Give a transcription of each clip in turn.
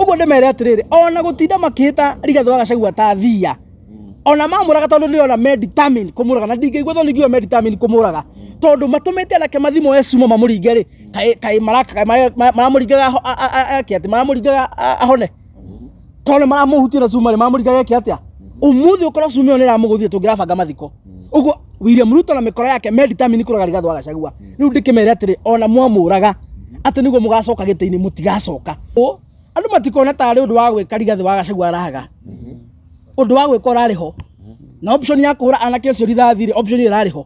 Ũguo ndĩmere atĩrĩrĩ, ona gũtinda makĩhĩta Rigathĩ wa Gachagua ta thia, ona mamũraga tondũ ndĩrona me determined kũmũraga, na ndingĩigua thoni ngiuga me determined kũmũraga, tondũ matũmĩte anake mathiĩ moe cuma mamũringe rĩ, kaĩ maramũringaga eke atĩ maramũringaga ahone, korwo nĩ maramũhutia na cuma rĩ, maramũringaga eke atĩa? Ũmũthĩ ũkorwo cuma ĩyo nĩ ĩramũgũthire, tũngĩrabanga mathiko. Ũguo William Ruto na mĩkora yake me determined kũraga Rigathĩ wa Gachagua. Rĩu ndĩkĩmere atĩrĩ, ona mwamũraga atĩ nĩguo mũgacoka gĩtĩ-inĩ, mũtigacoka. Andũ matikona tarĩ ũndũ wa gwĩka Rigathĩ wa Gachagua araga, ũndũ wa gwĩka ũrarĩ ho, na option ya kũhũra anake ũcio rithathi rĩ, option ĩyo ĩrarĩ ho.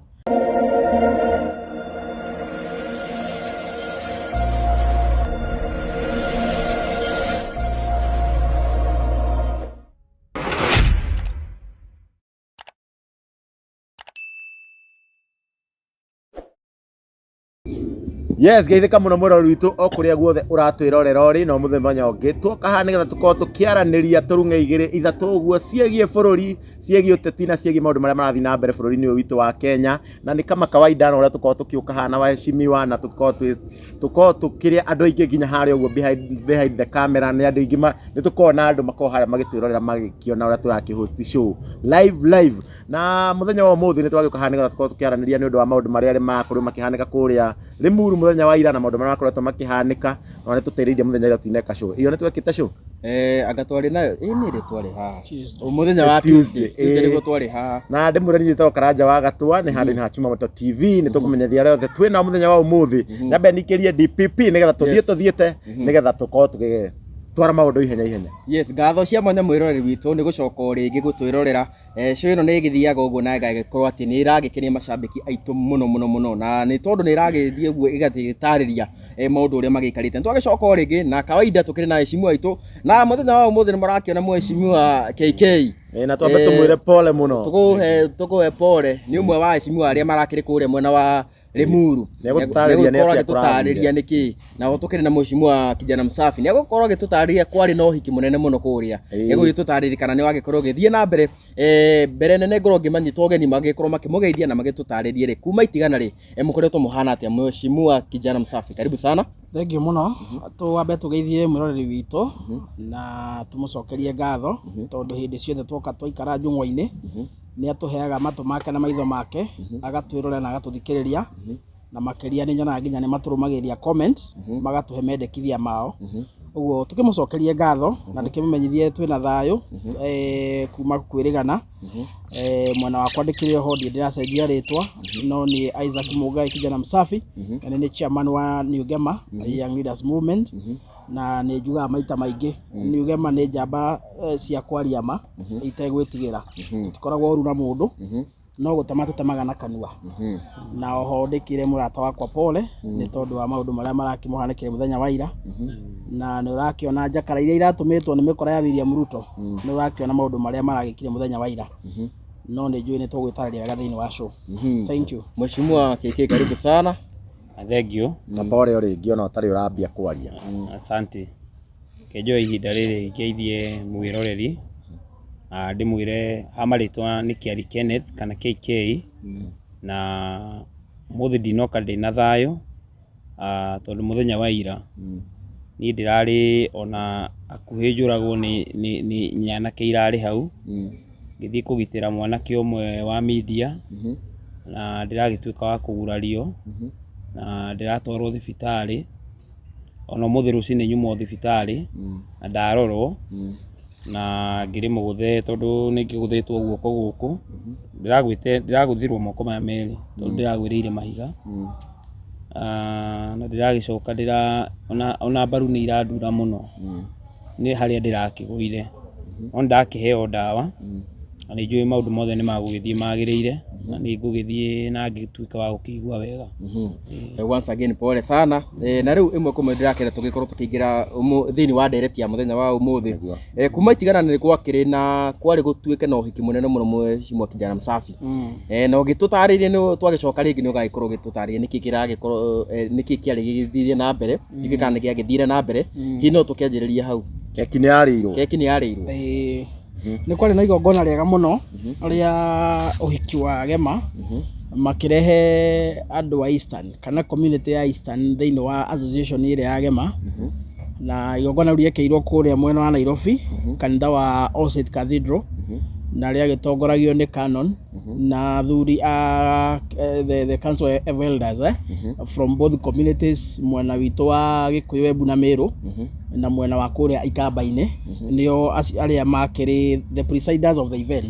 Yes, geithĩka mũno mwĩroreri witũ o kũrĩa guothe ũratwĩrorera ũrĩ no mũthenya ũngĩ tuoka haha nĩgetha tũkorwo tũkĩaranĩria tũrung'e igĩrĩ ithatũ ũguo ciĩgiĩ bũrũri, ciĩgiĩ ũteti na ciĩgiĩ maũndũ marĩa marathiĩ na mbere bũrũri-inĩ ũyũ witũ wa Kenya. Na nĩ kama kawaida na ũrĩa tũkoragwo tũkĩũka haha na waheshimiwa na tũkorwo twĩ tũkorwo tũkĩrĩ andũ aingĩ nginya harĩa ũguo behind the camera nĩ andũ aingĩ nĩ tũkoragwo na andũ makoragwo harĩa magĩtwĩrorera magĩkĩona ũrĩa tũrakĩ host show live live. Na mũthenya wa ũmũthĩ nĩ twagĩũka haha nĩgetha tũkorwo tũkĩaranĩria nĩ ũndũ wa maũndũ marĩa marakorirwo makĩhanĩka kũrĩa Limuru mũthenya wa ira na maũndũ marĩa makoretwo makĩhanĩka, na nĩ tũtĩrĩirie mũthenya ira tũtineka show. Iyo nĩ twekĩte show? Anga twarĩ nayo, ĩ nĩ rĩ twarĩ haha? Mũthenya wa Tuesday, Tuesday ĩĩ. nĩguo twarĩ haha. Na ndĩmwĩre niĩ njĩtagwo Karanja wa Gatua, nĩ handũ-inĩ ha Chuma Moto TV, nĩ tũkũmenyithia arĩa othe twĩ nao mũthenya wa ũmũthĩ. Nyambe nikĩrie DPP nĩgetha tũthiĩ tũthiĩte nĩgetha tũkorwo tũgĩtwara maũndũ ihenya ihenya. Yes, ngatho cia mwanya mwĩroreri witũ nĩ gũcoka o rĩngĩ gũtwĩrorera. Show ĩno nĩ ĩgĩthiaga ũguo na ĩgagĩkorwo atĩ nĩ ĩragĩkenia macambĩki aitũ mũno mũno mũno, na nĩ tondũ nĩ ĩragĩthiĩ ũguo ĩgagĩtarĩria maũndũ ũrĩa magĩikarĩte. Nĩ twagĩcoka o rĩngĩ na kawaida tũkĩrĩ na heshimiwa aitũ, na mũthenya wa ũmũthĩ nĩ mũrakĩona mheshimiwa KK. Na twambe tũmwĩre pole mũno. Tũkũhe pole, nĩ ũmwe wa heshimiwa arĩa marakĩrĩ kũrĩa mwena wa Limuru. Nĩegũtũtarĩria nĩ Nĩegũkorwo atĩa agĩtũtarĩria kũrathire. nĩkĩ. Na ho tũkĩrĩ na mheshimiwa Kijana Msafi. Nĩegũkorwo agĩtũtarĩria kwarĩ na ũhiki mũnene mũno kũrĩa. Nĩegũgĩtũtarĩria kana nĩwagĩkorwo ũgĩthiĩ na mbere. Mbere nene ngorwo ngĩmanyita ũgeni magĩkorwo makĩmũgeithia na magĩtũtarĩrie rĩ, kuma itigana rĩ, mũkoretwo mũhana atĩa? Mheshimiwa Kijana Msafi, karibu sana. Thank you mũno. Twambe tũgeithie mwĩroreri witũ na tũmũcokerie ngatho tondũ hĩndĩ ciothe twoka twaikara njũng'wa-inĩ nĩ atũheaga matũ make na maitho make, agatwĩrorera na agatũthikĩrĩria, na makĩria nĩ nyonaga nginya nĩ matũrũmagĩrĩria comment, magatũhe mendekithia mao. Ũguo tũkĩmũcokerie ngatho na ndĩkĩmũmenyithie twĩna thayũ kuma kwĩrĩgana. Mwena wakwa ndĩkĩrĩ oho, ndirĩ ndĩracenjia rĩtwa, no nĩ Isaac Mũngai Kijana Msafi, na nĩ chairman wa New Gema Young Leaders Movement. Na nĩ njugaga maita maingĩ New Gema nĩ njamba cia kwaria ma itegwĩtigĩra. Tũtikoragwo ũru na mũndũ, no gũtema tũtemaga na kanua. Na oho ndĩkĩre mũrata wakwa pole nĩ tondũ wa maũndũ marĩa marakĩmũhanĩkĩire mũthenya wa ira, na nĩ ũrakĩona njakara iria iratũmĩtwo nĩ mĩkora ya William Ruto, nĩ ũrakĩona maũndũ marĩa maragĩkire mũthenya wa ira, no nĩ njũĩ nĩ tũgwĩtarĩria wega thĩinĩ wa show. Thank you. Mheshimiwa KK, karibu sana. Thank you. Na pole o rĩngĩ ona ũtarĩ ũrambia kwaria. Asante. Kenjoe ihinda rĩrĩ ngeithie mwĩroreri, ndĩmwĩre ha marĩtwa nĩ Kĩari Kenneth kana KK, na ũmũthĩ ndinoka ndĩna thayũ, tondũ mũthenya wa ira niĩ ndĩrarĩ ona hakuhĩ njũragwo nĩ nyanake irarĩ hau, ngĩthiĩ kũgitĩra mwanake ũmwe wa media, na ndĩragĩtuĩka wa kũgurario, na ndĩratwarwo thibitarĩ, ona ũmũthĩ rũcinĩ nyuma o thibitarĩ, na ndarorwo, na ngĩrĩ mũgũthe tondũ nĩ ngĩgũthĩtwo guoko gũkũ, ndĩragwĩte ndĩragũthirwo moko maya merĩ tondũ ndĩragwĩrĩire mahiga, na ndĩragĩcoka ndĩra ona mbaru nĩ irandura mũno, nĩ harĩa ndĩrakĩgũire, no nĩndakĩheo ndawa, na nĩ njũĩ maũndũ mothe nĩ magũgĩthiĩ magĩrĩire, na nĩ ngũgĩthiĩ na ngĩtuĩke wa gũkĩigua wega. Once again pole sana. Na rĩu ĩmwe kwa ĩmwe ndĩrakena tũgĩkorwo tũkĩingĩra thĩinĩ wa ndereti ya mũthenya wa ũmũthĩ. Kuma itigana nĩ gwakĩrĩ na kwarĩ gũtuĩke na ũhiki mũnene mũno Mheshimiwa Kijana Msafi. Na ũgĩtũtarĩria nĩ twagĩcoka rĩngĩ nĩ ũgagĩkorwo ũgĩtũtarĩria nĩkĩ kĩragĩkorwo, nĩkĩ kĩarĩ gĩgĩthire na mbere, nĩkĩ kana nĩ gĩagĩthire na mbere. Hihi no tũkĩanjĩrĩria hau. Keki nĩ yarĩirwo. Keki nĩ yarĩirwo. Nĩ kwarĩ na igongona rĩega mũno rĩa ũhiki wa Gema, makĩrehe andũ a Eastern kana community ya Eastern thĩinĩ wa association ĩrĩa ya Gema. Na igongona rĩu rĩekĩirwo kũrĩa mwena wa Nairobi, kanitha wa All Saints Cathedral, na rĩagĩtongoragio nĩ canon na athuri a the council of elders from both communities, mwena witũ wa Gĩkũyũ, Embu na Meru, na mwena wa kũrĩa Ikamba-inĩ, nĩo arĩa makĩrĩ the presiders of the event.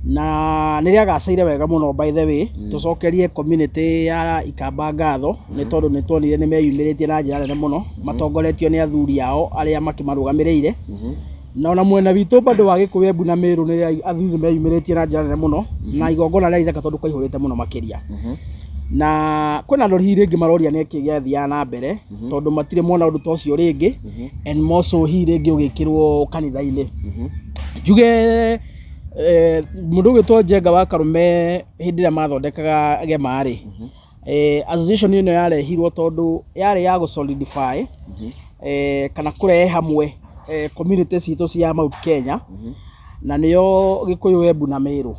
Na nĩ rĩagaceire wega mũno. By the way, tũcokerie community ya Ikamba ngatho nĩ tondũ nĩ tuonire nĩ meyumĩrĩtie na njĩra nene mũno, matongoretio nĩ athuri ao arĩa makĩmarũgamĩrĩire. Na ona mwena witũ bado wa Gĩkũyũ, Embu na Meru, nĩ athuri nĩ meyumĩrĩtie na njĩra nene mũno, na igongona rĩarĩ ithaka tondũ kwaihũrĩte mũno makĩria. Na kwĩna andũ hihi rĩngĩ maroria nĩ kĩ gĩathiaga na mbere, tondũ matirĩ mona ũndũ ta ũcio rĩngĩ, and more so hihi rĩngĩ ũgĩkĩrwo kanitha-inĩ. Njuge mũndũ ũgwĩtwo Njenga wa Karume, hĩndĩ ĩrĩa mathondekaga Gema rĩ, association ĩno yarehirwo tondũ yarĩ ya gũ solidify kana kũrehe hamwe community citũ cia Mount Kenya, na nĩo Gĩkũyũ, Embu na Meru.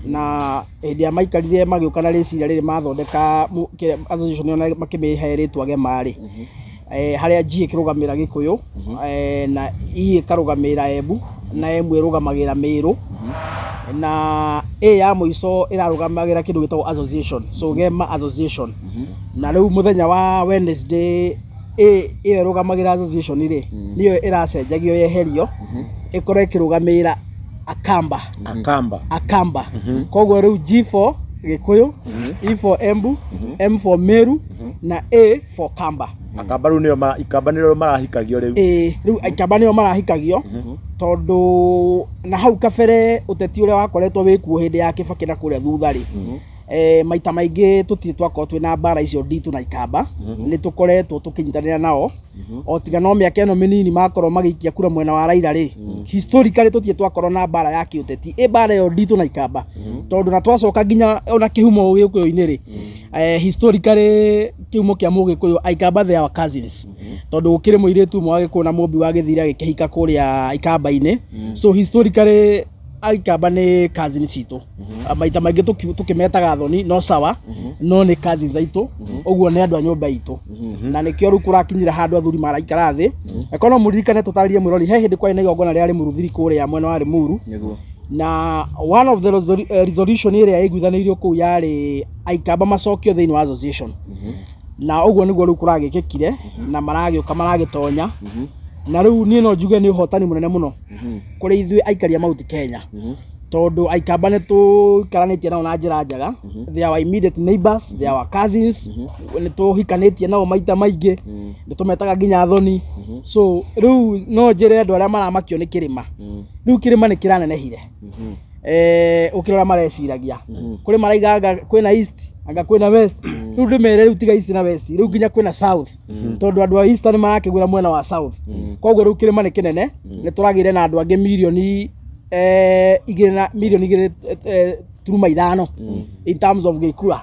Na hĩndĩ ĩrĩa maikarire magĩũka na rĩciria rĩrĩ, mathondeka association ĩyo na makĩmĩhe rĩtwa Gema rĩ, harĩa G ĩkĩrũgamĩra Gĩkũyũ, na E ĩkarũgamĩrĩra Embu, na M ĩrũgamagĩrĩra Meru, na A ya mũico ĩrarũgamagĩra kĩndũ gĩtagwo association, so Gema Association. Na rĩu mũthenya wa Wednesday, A ĩyo ĩrũgamagĩrĩra association rĩ, nĩyo ĩracenjagio yeherio ĩkorwo ĩkĩrũgamĩrĩra Akamba. Akamba. Akamba. Koguo rĩu G for Gĩkũyũ, E for Embu, M for Meru, na A for Kamba. Akamba rĩu nĩo Ikamba nĩo marahikagio rĩu. Ĩĩ, rĩu Ikamba nĩo marahikagio, tondũ na hau kabere ũteti ũrĩa wakoretwo wĩkuo hĩndĩ ya Kĩbakĩ na kũrĩa thutha rĩ, maita maingĩ tũtirĩ twakorwo twĩna mbara icio nditũ na Ikamba. Nĩ tũkoretwo tũkĩnyitanĩra nao, o tiga no mĩaka ĩno mĩnini makorwo magĩikia kura mwena wa Raila rĩ. Historically tũtirĩ twakorwo na mbara ya kĩũteti, ĩ mbara ĩyo nditũ na Ikamba, tondũ na twacoka nginya ona kĩhumo Gĩkũyũ-inĩ rĩ, historically kĩhumo kĩa Mũgĩkũyũ, Aikamba, they are our cousins, tondũ gũkĩrĩ mũirĩtu ũmwe wa Gĩkũyũ na Mũmbi wa gĩthire agĩkĩhika kũrĩa Ikamba-inĩ. So historically Aikamba nĩ cousin citũ. Maita maingĩ tũkĩmetaga thoni, no sawa, no nĩ cousins aitũ, ũguo nĩ andũ a nyũmba itũ. Na nĩkĩo rĩu kũrakinyĩra handũ athuri maraikara thĩ. Eko no mũririkane, tũtarĩrie mwĩrori, he hĩndĩ kwarĩ na igongona rĩa Rĩmuru kũrĩa mwena wa Rĩmuru. Na one of the resolution ĩrĩa ĩiguithanĩirio kũu yarĩ Aikamba macokio thĩinĩ wa association, na ũguo nĩguo rĩu kũragĩkĩkire na maragĩũka maragĩtonya. Na rĩu niĩ no njuge nĩ ũhotani mũnene mũno kũrĩ ithuĩ aikari a Mount Kenya, tondũ Aikamba nĩ tũikaranĩtie nao na njĩra njega. They are our immediate neighbors, they are our cousins, nĩ tũhikanĩtie nao maita maingĩ, nĩ tũmetaga nginya thoni. So rĩu no njĩre andũ arĩa maramakio nĩ kĩrĩma, rĩu kĩrĩma nĩ kĩranenehire. Ũkĩrora mareciragia kũrĩ maraiga anga kwĩna east, anga kwĩna west. Rĩu ndĩmere rĩu tiga east na west, rĩu nginya kwĩna south, tondũ andũ a east nĩ marakĩgwĩra mwena wa south. Koguo rĩu kĩrĩma nĩ kĩnene, nĩ tũragĩire na andũ angĩ mirioni igĩrĩ na mirioni igĩrĩ turuma ithano in terms of gĩkura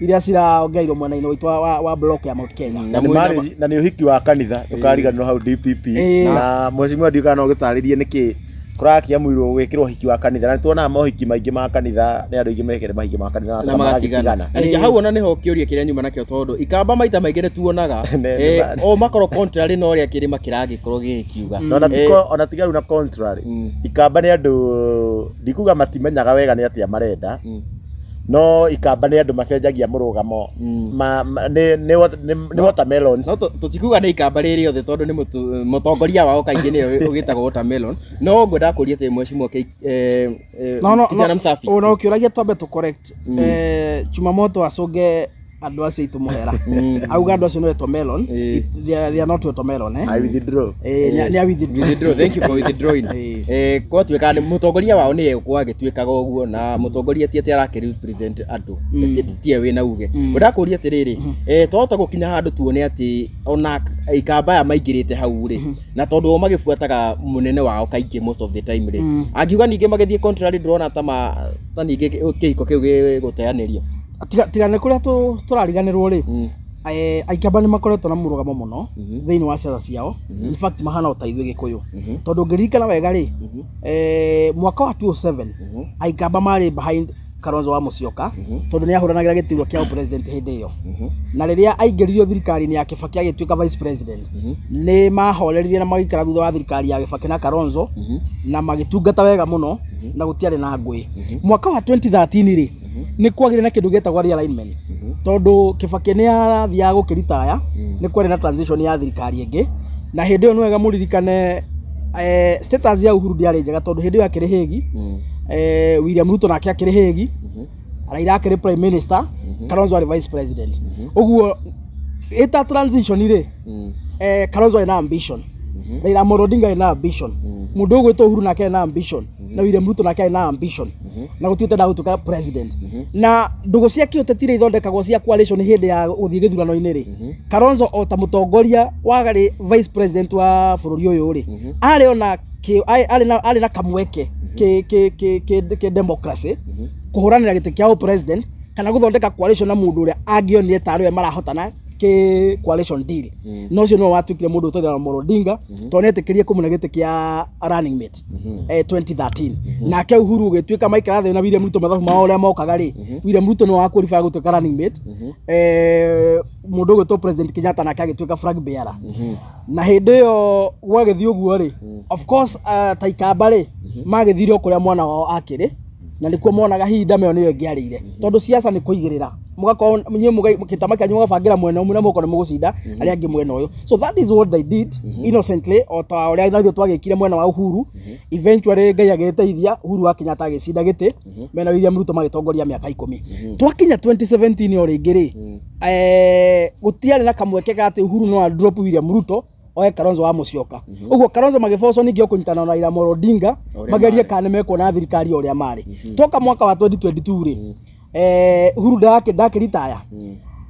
iria ciraongereirwo mwena-inĩ witũ wa block ya Mount Kenya. Na nĩ na nĩ ũhiki wa kanitha, ndũkariganĩrwo hau DPP. Na mheshimiwa, ndiũĩ kana no ũgĩtarĩrie nĩkĩ kũrakĩamũirwo gwĩkĩrwo ũhiki wa kanitha, na nĩ tuonaga mohiki maingĩ ma kanitha, nĩ andũ aingĩ mekĩte mahiki ma kanitha na na magatigana. magagĩtigana. Na ningĩ hau ona nĩho kĩũria kĩrĩa nyuma nakĩo, tondũ Ikamba maita maingĩ nĩ tuonaga o makorwo contrary na ũrĩa kĩrĩma kĩragĩkorwo gĩgĩkiuga. Na ona tiko ona tiga rĩu na contrary, Ikamba nĩ andũ ndikuga matimenyaga wega nĩ atĩa marenda, no Ikamba nĩ andũ macenjagia mũrũgamo. Nĩ watermelons. No tũtikuga nĩ Ikamba rĩrĩ othe, tondũ nĩ mũtongoria wao kaingĩ nĩwe ũgĩtagwo watermelon. No ngwendaga kũria atĩ mheshimiwa No, kijana no, msafi. Ona ũkĩũragia twambe tũ correct, Chumamoto acũnge andũ acio aitũ mũhera, auga andũ acio nĩ watermelon. They are not watermelon, eh. I withdraw. Nĩ a withdraw. Withdraw, thank you for withdrawing. Gwatuĩka nĩ mũtongoria wao nĩye gwagĩtuĩkaga ũguo, na mũtongoria ti atĩ arakĩ represent andũ, tiye wĩna uge. Ngwendaga kũria atĩrĩrĩ, twahota gũkinya handũ tuone atĩ ona Ikamba aya maingĩrĩte hau rĩ, na tondũ o magĩbuataga mũnene wao kaingĩ most of the time rĩ, angiuga ningĩ magĩthiĩ contrary, ndũrona ta ta ningĩ kĩhiko kĩu gĩgũteanĩrio? Tiga nĩ kũrĩa tũrariganĩrwo rĩ, Aikamba nĩ makoretwo na mũrũgamo mũno thĩinĩ wa ciaca ciao. In fact mahana o ta ithuĩ Gĩkũyũ, tondũ ũngĩririkana wega rĩ, mwaka wa 2007 Aikamba marĩ behind Kalonzo wa Musyoka tondũ nĩ ahũranagĩra gĩturwa kĩa president hĩndĩ ĩyo. Na rĩrĩa aingĩririo thirikari-inĩ ya Kibaki agĩtuĩka vice president, nĩ mahoreririe na magĩikara thutha wa thirikari ya Kibaki na Kalonzo na magĩtungata wega mũno na gũtiarĩ na ngũĩ. Mwaka wa 2013 rĩ, nĩ kwagĩire na kĩndũ gĩetagwo realignment, tondũ Kibaki nĩ arathiaga gũkĩritaya, nĩ kwarĩ na transition ya thirikari ĩngĩ, na hĩndĩ ĩyo nĩ wega mũririkane status ya Uhuru ndĩarĩ njega tondũ hĩndĩ ĩyo akĩrĩ Hague, William Ruto nake akĩrĩ Hague, Raila akĩrĩ prime minister, Kalonzo arĩ vice president. Ũguo ĩta transition rĩ, Kalonzo arĩ na ambition, Raila Amolo Odinga arĩ na ambition, mũndũ ũgwĩtwo Uhuru nake arĩ na ambition, na William Ruto nake arĩ na ambition, na gũtirĩ ũtendaga gũtuĩka president. Na ndũgũ cia kĩũteti iria ithondekagwo cia coalition hĩndĩ ya gũthiĩ gĩthurano-inĩ rĩ, Kalonzo o ta mũtongoria warĩ vice president wa bũrũri ũyũ rĩ, arĩ ona arĩ na kamweke kĩ democracy kũhũranĩra gĩtĩ kĩa president kana gũthondeka coalition na mũndũ ũrĩa angĩonire tarĩ we marahotana kĩ coalition deal. No ũcio nĩwe watuĩkire mũndũ ũtagwo Raila Amolo Odinga, tondũ nĩetĩkĩrire kũmũne gĩtĩ kĩa running mate 2013. Nake Uhuru gũgĩtuĩka maikara thĩ na William Ruto mathabu mao ũrĩa mokaga rĩ, William Ruto nĩwe wa qualify gũtuĩka running mate, mũndũ ũgwĩtwo President Kenyatta nake agĩtuĩka flag bearer. Na hĩndĩ ĩyo gwagĩthiĩ ũguo rĩ, of course ta Ikamba rĩ, magĩthire o kũrĩa mwana wao akĩrĩ, na nĩkuo monaga hihi ndama ĩyo nĩyo ĩngĩarĩire, tondũ siasa nĩ kũigĩrĩra, mũgakorwo inyuĩ gĩtama kĩanyu mũgabangĩra mwena ũmwe na mũgakorwo nĩ mũgũcinda arĩa angĩ mwena ũyũ. So that is what they did innocently, o ta ũrĩa ithuĩ twagĩkire mwena wa Uhuru. Eventually Ngai agĩteithia, Uhuru wa Kenyatta agĩcinda gĩtĩ mena William Ruto, magĩtongoria mĩaka 10. Twakinya 2017 o rĩngĩ rĩ, gũtiarĩ na kamweke ga atĩ Uhuru no a drop William Ruto oe Kalonzo wa Musyoka. Ũguo Kalonzo magĩbocwo ningĩ o kũnyitana na Raila Amolo Odinga Ũrĩa magerie marĩ. kana nĩmekuona thirikari o ũrĩa marĩ. Twoka mwaka wa 2022 rĩ, Uhuru ndakĩritaya,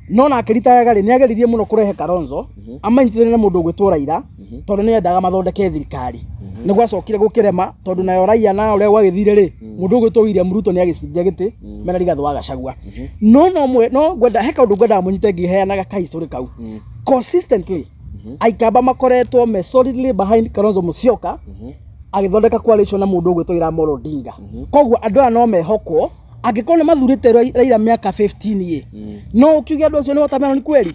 no na akĩritayaga rĩ, nĩageririe mũno kũrehe Kalonzo amanyitithanie na mũndũ ũgwĩtwo Raila, tondũ nĩendaga mathondeke thirikari. Nĩ gwacokire gũkĩrema, tondũ nayo raia na ũrĩa gwagĩthire rĩ, mũndũ ũgwĩtwo William Ruto nĩ agĩcindire gĩtĩ mena Rigathĩ wa Gachagua. No no mwe no ngwenda he kaũndũ ngwendaga mũnyite ngĩheanaga ka history kau. Consistently Aikamba makoretwo me solidly behind Kalonzo Musyoka agĩthondeka coalition na mũndũ ũgwĩtwo Raila Amolo Odinga. Koguo andũ aya no mehokwo angĩkorwo nĩ mathurĩte Raila mĩaka 15 ĩ, no ũkiuge andũ acio nĩ watermelon kweri?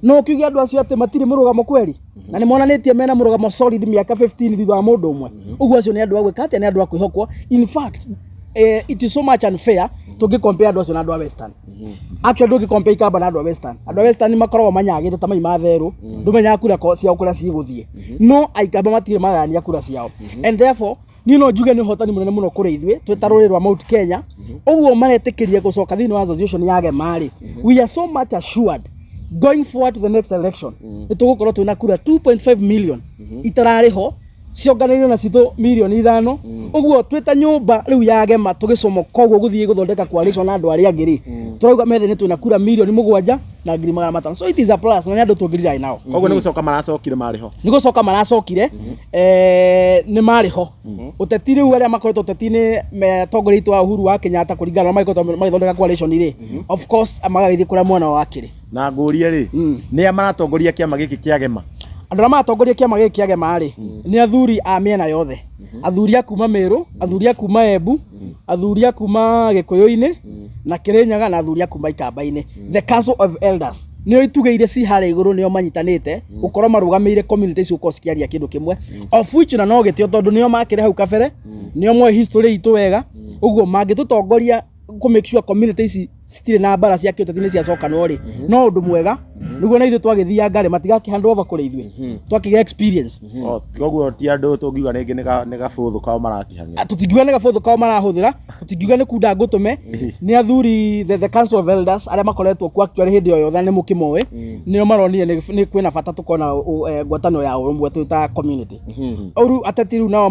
No ũkiuge andũ acio atĩ matirĩ mũrũgamo kweri? Na nĩ monanĩtie mena mũrũgamo solid mĩaka 15 thutha wa mũndũ ũmwe. Ũguo acio nĩ andũ a gwĩka atĩa? Nĩ andũ a kwĩhokwo. In fact, it is so much unfair tũngĩ compare andũ acio na andũ a Western. Actually ndũngĩ compare Ikamba na andũ a Western. Andũ a Western makoragwo manyagĩte ta mai ma therũ, ndũmenyaga kura ciao kũrĩa cigũthiĩ. No Aikamba matirĩ magayania kura ciao, and therefore niĩ no njuge nĩ ũhotani mũnene mũno kũrĩ ithuĩ twĩ ta rũrĩrĩ rwa Mount Kenya. Ũguo maretĩkĩria gũcoka thĩinĩ wa association ya Gema rĩ, we are so much assured going forward to the next election nĩ tũgũkorwo twĩna kura 2.5 million itararĩ ho cionganĩrĩrio na citũ mirioni 5. Ũguo twĩ ta nyũmba rĩu ya Gema tũgĩcomoka ũguo gũthiĩ gũthondeka coalition na andũ arĩa angĩ rĩ, tũrauga methe nĩ twĩna kura 7,500,000. So it is a plus, na nĩ andũ tũngĩrira nao. Koguo nĩ gũcoka maracokire marĩ ho? Nĩ gũcoka maracokire, nĩ marĩ ho ũteti rĩu arĩa makoretwo ũteti-inĩ metongoria itũ wa Uhuru wa Kenyatta kũringana na magĩkoretwo magĩthondeka coalition rĩ, of course magagĩthiĩ kũrĩa mwena wao akĩrĩ. Na ngũrie rĩ, nĩ a maratongoria kĩama gĩkĩ kĩa Gema? Andũ arĩa maratongoria kĩama gĩkĩ kĩa Gema rĩ, nĩ athuri a mĩena yothe, athuri a kuma Meru, athuri a kuma Embu, athuri a kuma Gĩkũyũ-inĩ na Kĩrĩnyaga, na athuri a kuma Ikamba-inĩ. The Council of Elders nĩo itugĩ ci harĩa igũrũ, nĩo manyitanĩte gũkorwo marũgamĩire community ici gũkorwo cikĩaria kĩndũ kĩmwe, of which na no gĩtĩo, tondũ nĩo makĩrĩ hau kabere, nĩo moĩ history itũ wega. Ũguo mangĩtũtongoria kũ make sure community ici citirĩ na mbara cia kĩũteti nĩ ciacokanwo rĩ, no ũndũ mwega nĩguo na ithuĩ twagĩthianga rĩ, matigakĩ hand over kũrĩ ithuĩ twakĩgĩa experience. O, koguo ti andũ tũngiuga rĩngĩ nĩ gabũthũ kao marakĩhang'ĩra? Tũtingiuga nĩ gabũthũ kao marahũthĩra, tũtingiuga nĩ kunda ngũtũme. Nĩ athuri, the Council of Elders arĩa makoretwo kuo actually hĩndĩ o yothe, nĩ mũkĩmoĩ, nĩo maronire nĩ kwĩna bata tũkorwo na ngwatanĩro ya ũrũmwe twĩ ta community. Rĩu ateti rĩu nao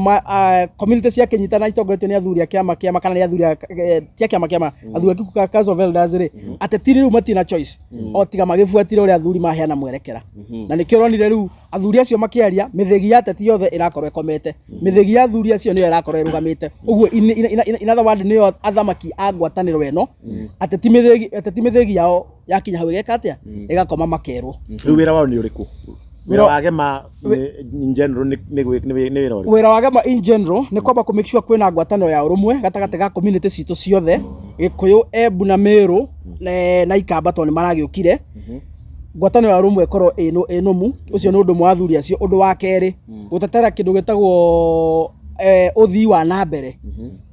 community ciakĩnyitana itongoretio nĩ athuri a kĩama kana nĩ athuri a ti a kĩama, athuri a gĩkundi Council of Elders rĩ, ateti rĩu matirĩ na choice o tiga magĩbuatire ũrĩa athuri maheana mwerekera. Na nĩkĩo ũronire rĩu athuri acio makĩaria, mĩthĩgi ya ateti yothe ĩrakorwo ĩkomete, mĩthĩgi ya athuri acio nĩyo ĩrakorwo ĩrũgamĩte ũguo. In other word, nĩyo athamaki a ngwatanĩro ĩno. Ateti mĩthĩgi, ateti mĩthĩgi yao yakinya hau ĩgeka atĩa? Ĩgakoma makerwo. Rĩu wĩra wao nĩ ũrĩkũ? Wĩra wa GEMA in general nĩ wĩra ũrĩkũ? Wĩra wa GEMA in general nĩ kwamba kũ make sure kwĩna ngwatanĩro ya ũrũmwe gatagatĩ ga community citũ ciothe, Gĩkũyũ, Embu na Meru na Ikamba, tondũ nĩ maragĩũkire. Ngwatanĩro ya ũrũmwe ĩkorwo ĩ nũmu. Ũcio nĩ ũndũ ũmwe wa athuri acio. Ũndũ wa kerĩ, gũtetera kĩndũ gĩtagwo ũthii wa na mbere.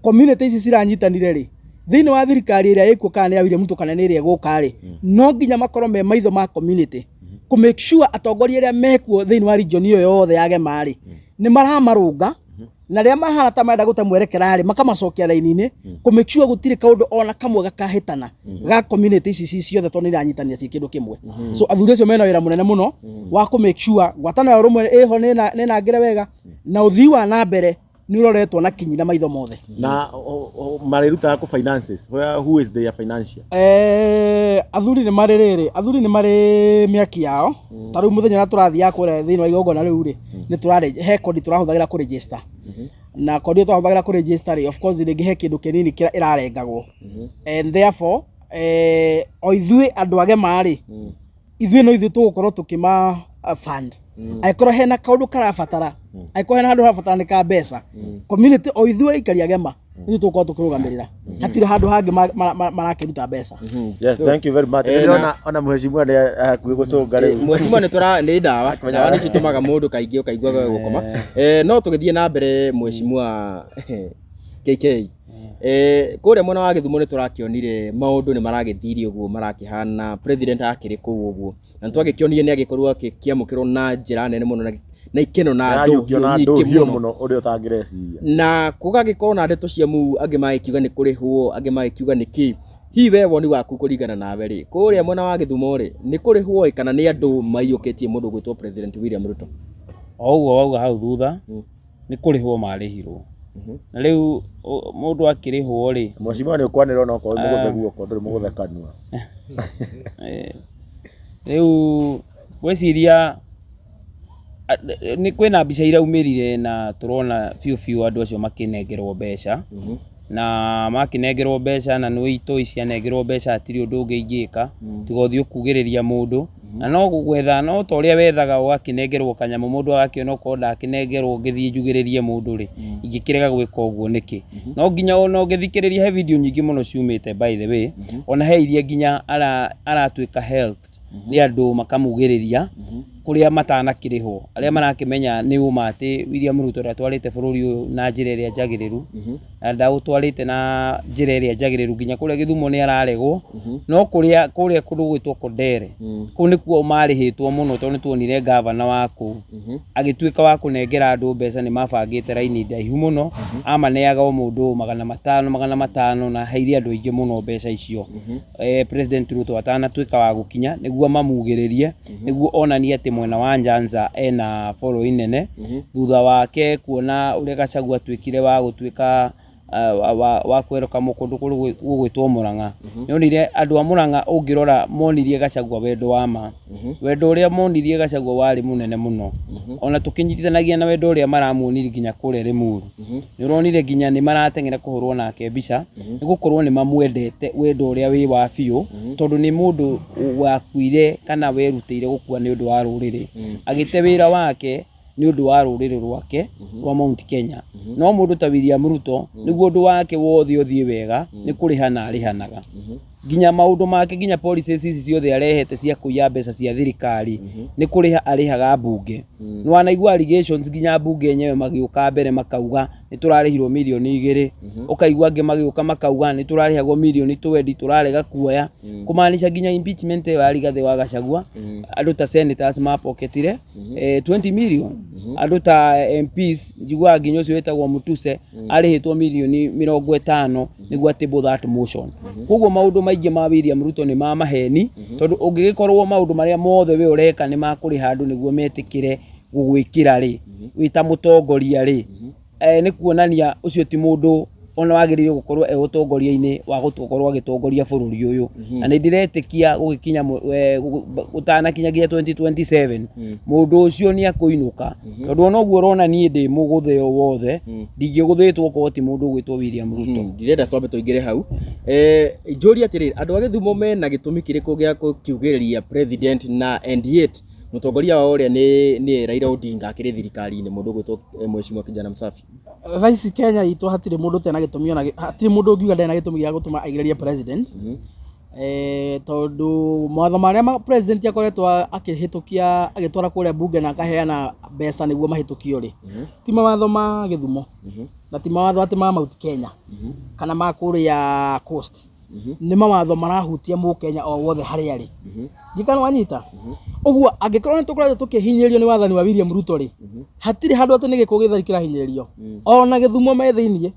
Community ici ciranyitanire rĩ, thĩinĩ wa thirikari ĩrĩa ĩkuo, kana nĩ ya William Ruto kana nĩ ĩrĩa ĩgũka rĩ, no nginya makorwo me maitho ma community kũ make sure atongoria arĩa mekuo thĩinĩ wa region ĩyo yothe ya GEMA rĩ, nĩ maramarũnga, na rĩrĩa mahana ta marenda gũte mwerekera rĩ, makamacokia raini-inĩ, kũ make sure gũtirĩ kaũndũ ona kamwe gakahĩtana ga community ici ci ciothe, tondũ nĩ iranyitanĩra ciĩ kĩndũ kĩmwe. So athuri acio mena wĩra mũnene mũno wa kũ make sure ngwatanĩro ya ũrũmwe ĩho, nĩ nangĩre wega, na ũthii wa na mbere nĩ ũroretwo na kinyi na maitho mothe. Na marĩrutaga kũ finances? Who is their financier? Athuri nĩ marĩ rĩrĩ, athuri nĩ marĩ mĩaki yao. Ta rĩu mũthenya ũrĩa tũrathiaga kũrĩa thĩinĩ wa igongona rĩu rĩ, nĩ tũrarĩ he kodi tũrahũthagĩra kũ register, na kodi ĩyo tũrahũthagĩra kũ register rĩ, of course rĩngĩ he kĩndũ kĩnini kĩrĩa ĩrarengagwo, and therefore o ithuĩ andũ a GEMA rĩ, ithuĩ no ithuĩ tũgũkorwo tũkĩma fund. Angĩkorwo hena kaũndũ karabatara, angĩkorwo hena handũ harabataranĩka mbeca, community, o ithuĩ aikari a GEMA, ithuĩ tũgũkorwo tũkĩrũgamĩrĩra. Hatirĩ handũ hangĩ marakĩruta mbeca. Yes, thank you very much. Ndĩrona ona mheshimiwa nĩ hakuhĩ gũcũnga rĩu. Mheshimiwa, nĩ tũra nĩ ndawa ndawa nĩ citũmaga mũndũ kaingĩ ũkaigua gũkoma. No tũgĩthiĩ na mbere, mheshimiwa KK, kũrĩa mwena wa Gĩthumo nĩ tũrakĩonire maũndũ nĩ maragĩthire ũguo marakĩhana president akĩrĩ kũu ũguo, na nĩ twagĩkĩonire nĩ agĩkorirwo akĩamũkĩrwo na njĩra nene mũno na ikeno na Arayũkio ndũhiũ na nyingĩ ndũhiũ mũno. Mũno ũrĩa ũtangĩreciria. Na gũgagĩkorwo na ndeto cia mu angĩ magĩkiuga nĩ kũrĩhwo, angĩ magĩkiuga nĩ kĩ. Hihi we woni waku kũringana nawe rĩ, kũrĩa mwena wa Gĩthumo rĩ, nĩ kũrĩhwo ĩ kana nĩ andũ maiyũkĩtie mũndũ gwĩtwo President William Ruto? O ũguo wauga hau thutha, nĩ kũrĩhwo marĩhirwo, na rĩu mũndũ akĩrĩhwo rĩ, Mheshimiwa, nĩ ũkwanĩrĩra onokorwo wĩ mũgũthe guoko, ndũrĩ mũgũthe kanua. Rĩu ngwĩciria nĩ kwĩna mbica iraumĩrire na tũrona biũ biũ andũ acio makĩnengerwo mbeca, na makĩnengerwo mbeca, na nĩ itoi cianengerwo mbeca, hatirĩ ũndũ ũngĩ ingĩka tiga ũthiĩ ũkugĩrĩria mũndũ, na no gwetha no ta ũrĩa wethaga ũgakĩnengerwo kanyamũ, mũndũ agakĩona okorwo ndakĩnengerwo ngĩthiĩ njugĩrĩrie mũndũ rĩ, ingĩkĩrega gwĩka ũguo nĩkĩ? No nginya ona ũngĩthikĩrĩria, he video nyingĩ mũno ciumĩte, by the way, ona he iria nginya aratuĩka help nĩ andũ makamugĩrĩria kũrĩa matanakĩrĩhwo, arĩa marakĩmenya nĩ ũma atĩ William Ruto ndatwarĩte bũrũri ũyũ na njĩra ĩrĩa njagĩrĩru, na ndaũtwarĩte na njĩra ĩrĩa njagĩrĩru. Nginya kũrĩa Gĩthumo nĩ araregwo, no kũrĩa kũndũ gwĩtwo Kondere, kũu nĩkuo marĩhĩtwo mũno, tondũ nĩ tuonire gavana wa kũu agĩtuĩka wa kũnengera andũ mbeca. Nĩ mabangĩte raini ndaihu mũno, amaneaga o mũndũ 500 500, na aheire andũ aingĩ mũno mbeca icio President Ruto atanatuĩka wa gũkinya, nĩguo mamugĩrĩrie, nĩguo onanie atĩ mwena wa Nyanza ena following nene, thutha wake kuona ũrĩa Gachagua atuĩkire wa gũtuĩka wa kwerũka kũndũ kũrĩa gũgwĩtwo Murang'a. Nĩonire andũ a Murang'a, ũngĩrora monirie Gachagua wendo wa ma. Wendo ũrĩa monirie Gachagua warĩ mũnene mũno, ona tũkĩnyitithanagia na wendo ũrĩa maramuonirie nginya kũrĩa Limuru. Nĩ ũronire nginya nĩ marateng'era kũhũrwo nake mbica, nĩ gũkorwo nĩ mamwendete wendo ũrĩa wĩ wa biũ, tondũ nĩ mũndũ wakuire kana werutĩire gũkua nĩ ũndũ wa rũrĩrĩ, agĩte wĩra wake nĩ ũndũ wa rũrĩrĩ rwake rwa Mount Kenya. No mũndũ ta William Ruto, nĩguo ũndũ wake wothe ũthiĩ wega, nĩ kũrĩhana arĩhanaga nginya maũndũ make, nginya policies ici ciothe arehete cia kũiya mbeca cia thirikari, nĩ kũrĩha arĩhaga mbunge. Nĩ wanaigua allegations, nginya mbunge yenyewe magĩũka mbere makauga nĩ tũrarĩhirwo mirioni 2, ũkaigua angĩ magĩũka makauga nĩ tũrarĩhagwo mirioni 20, tũrarega kuoya, kũmaanisha nginya impeachment ĩyo ya Rigathĩ wa Gachagua, andũ ta senators mapoketire 20 million, andũ ta MPs, njiguaga nginya ũcio wĩtagwo Mutuse arĩhĩtwo mirioni 50 nĩguo atable that motion. Koguo maũndũ maingĩ ma William Ruto nĩ ma maheni, tondũ ũngĩgĩkorwo maũndũ marĩa mothe we ũreka nĩ makũrĩha andũ nĩguo metĩkĩre gũgwĩkĩra rĩ, wĩ ta mũtongoria rĩ, nĩ kuonania ũcio ti mũndũ ona wagĩrĩire gũkorwo e ũtongoria-inĩ wa gũkorwo agĩtongoria bũrũri ũyũ. Na nĩ ndĩretĩkia gũgĩkinya gũtanakinya nginya 2027, mũndũ ũcio nĩ akũinũka, tondũ ona ũguo ũrona niĩ ndĩ mũgũthe o wothe, ndingĩgũthĩtwo okorwo ti mũndũ ũgwĩtwo William Ruto. Ndirenda twambe tũingĩre hau. Njũrie atĩrĩrĩ, andũ a Gĩthumo mena gĩtũmi kĩrĩkũ gĩa gũkiugĩrĩria president na and yet Mũtongoria wao ũrĩa nĩ Raila Odinga akĩrĩ thirikari-inĩ, mũndũ ũgwĩtwo Mheshimiwa Kijana Msafi. Thaa ici Kenya itũ hatirĩ mũndũ ũtarĩ na gĩtũmi ona hatirĩ mũndũ ũngiuga ndarĩ na gĩtũmi gĩa gũtũma aigĩrĩrie president. Tondũ mawatho marĩa president akoretwo akĩhĩtũkia agĩtwara kũrĩa bunge na akaheana mbeca nĩguo mahĩtũkio rĩ, ti mawatho ma Gĩthumo na ti mawatho atĩ ma Mount Kenya kana ma kũrĩa Coast, nĩ mawatho marahutia mũkenya o wothe harĩa arĩ. Ndikana wanyita ũguo, angĩkorwo nĩ tũkoretwo tũkĩhinyĩrĩrio nĩ wathani wa William Ruto rĩ, hatirĩ handũ atĩ nĩ gĩkũ gĩtheri kĩrahinyĩrĩrio, ona Gĩthumo me thĩiniĩ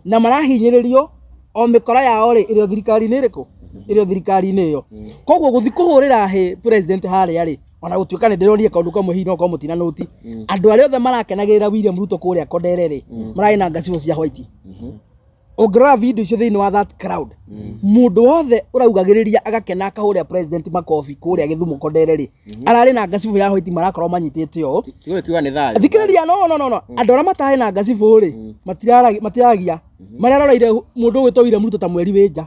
na marahinyĩrĩrio o mĩkora yao rĩ, ĩrĩ o thirikari-inĩ ĩrĩkũ, ĩrĩ o thirikari-inĩ ĩyo. Koguo gũthiĩ kũhũrĩra hĩ president harĩa rĩ, ona gũtuĩka nĩ ndĩronire kaũndũ kamwe hihi no korwo mũtina nũti, andũ arĩa othe marakenagĩrĩra William Ruto kũrĩa Kondere rĩ, mararĩ na ngacibũ cia white. Ũngĩrora video icio thĩinĩ wa that crowd, mũndũ wothe ũraugagĩrĩria agakena akahũrĩra president makobi kũrĩa Gĩthumo Kondere rĩ, ararĩ na ngacibũ ya white, marakorwo manyitĩte ũũ. Tigo kiuga nĩ thayũ. Thikĩrĩria, no no no no, andũ arĩa matarĩ na ngacibũ rĩ, matiragia marĩa aroreire mũndũ ũgwĩtwo William Ruto ta mweri wĩ nja.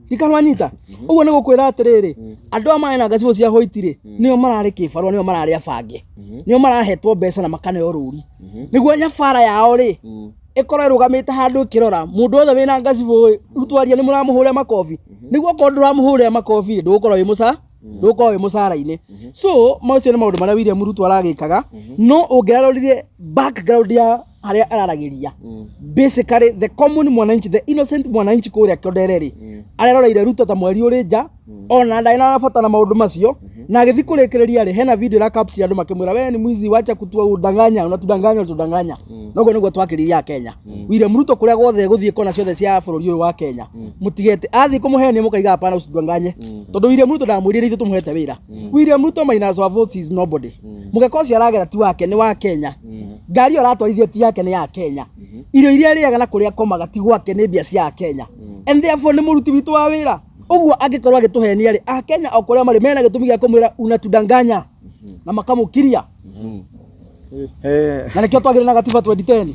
Ndikanwanyita ũguo, nĩ gũkwĩra atĩrĩrĩ, andũ aya marĩ na ngacibũ cia white rĩ, nĩo mararĩ kĩbarũa, nĩo mararĩ abange, nĩo marahetwo mbeca na makaneo rũri nĩguo nyabara yao rĩ ĩkorwo ĩrũgamĩte handũ ĩkĩrora mũndũ wothe wĩna ngacibũ. Ruto aria nĩ mũramũhũrĩra makobi, nĩguo okorwo ndũramũhũrĩra makobi rĩ, ndũgũkorwo wĩ mũcara-inĩ. So macio nĩ maũndũ marĩa William Ruto aragĩkaga, no ũngĩrarorire background ya harĩa araragĩria, basically the common mwananchi, the innocent mwananchi kũrĩa Kondere rĩ, areroreire Ruto ta mweri ũrĩ nja, ona ndarĩ na bata na maũndũ macio. Na agĩthiĩ kũrĩkĩrĩria rĩ, hena video ĩra capture andũ makĩmwĩra, "We ni mwizi, wacha kutudanganya, unatudanganya, unatudanganya." Noguo nĩguo twakĩrĩria Kenya. William Ruto kũrĩa guothe gũthiĩ kona ciothe cia bũrũri ũyũ wa Kenya, mũtigete athiĩ kũmũhenia mũkaiga hapana, usitudanganye, tondũ William Ruto ndamwĩrire ithuĩ tũmũhete wĩra. William Ruto minus our votes is nobody. Mũgeka ũcio aragera ti wake, nĩ wa Kenya. Ngari ĩyo aratwarithia ti yake, nĩ ya Kenya. Irio iria arĩaga na kũrĩa akomaga ti gwake, nĩ mbia cia Kenya, and therefore nĩ mũruti witũ wa wĩra. Ũguo angĩkorwo agĩtũhenia rĩ, akenya o kũrĩa marĩ mena gĩtũmi gĩa kũmwĩra unatudanganya na makamũkiria. Na nĩkĩo twagĩrĩ na gatiba 2010.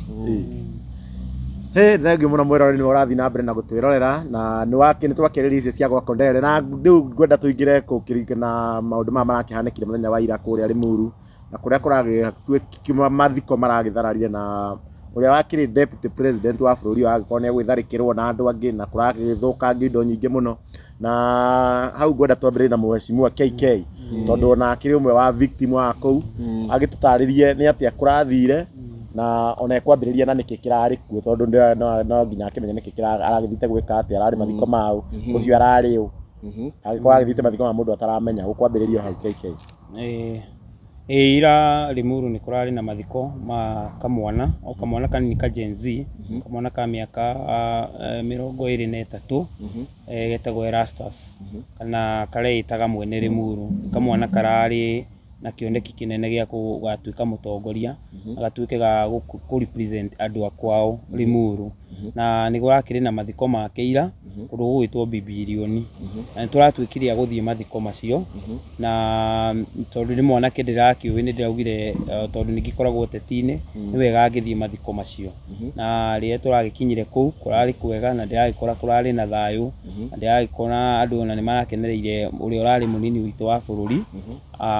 He thengiũ mũno mwĩroreri nĩ ũrathiĩ na mbere na gũtwĩrorera na nĩ wake nĩ twakĩrĩria icio cia gwa Kondere, na rĩu ngwenda tũingĩre kũkĩringana maũndũ maya marakĩhanĩkire mũthenya wa ira kũrĩa Limuru na kũrĩa kũragĩtuĩka mathiko maragĩthararire na ũrĩa wakĩrĩ deputy president wa bũrũri ũyũ agĩkorwo nĩ egwĩtharĩkĩrwo na andũ angĩ na kũragĩthũkangio indo nyingĩ mũno. Na hau ngwenda twambĩrĩrie na mheshimiwa KK, tondũ ona akĩrĩ ũmwe wa victim wa kũu, agĩtũtarĩrie nĩ atĩa kũrathire na ona ekwambĩrĩria na nĩkĩ kĩrarĩ kuo, tondũ no nginya akĩmenye nĩkĩ aragĩthiĩte gwĩka atĩa, ararĩ mathiko mau ũcio ararĩ ũ, angĩkorwo agĩthiĩte mathiko ma mũndũ ataramenya. Gũkwambĩrĩria hau, KK. Ĩ ira Limuru nĩ kũrarĩ na mathiko ma kamwana, o kamwana kanini ka Gen Z, kamwana ka mĩaka 23, getagwo Erastus kana kareĩtaga mwene Limuru. Kamwana kararĩ na kĩoneki kĩnene gĩa gũgatuĩka mũtongoria, agatuĩke ga kũ represent andũ a kwao Limuru. Na nĩ kũrakĩrĩ na mathiko make ira kũndũ gũgwĩtwo Bibilioni, na nĩ tũratuĩkire a gũthiĩ mathiko macio. Na tondũ nĩ mwanake ndĩrakĩũĩ, nĩ ndĩraugire tondũ nĩ ngĩkoragwo ũteti-inĩ, nĩ wega ngĩthiĩ mathiko macio. Na rĩrĩa tũragĩkinyire kũu kũrarĩ kwega na ndĩragĩkora kũrarĩ na thayũ, na ndĩragĩkora andũ ona nĩ marakenereire ũrĩa ũrarĩ mũnini witũ wa bũrũri,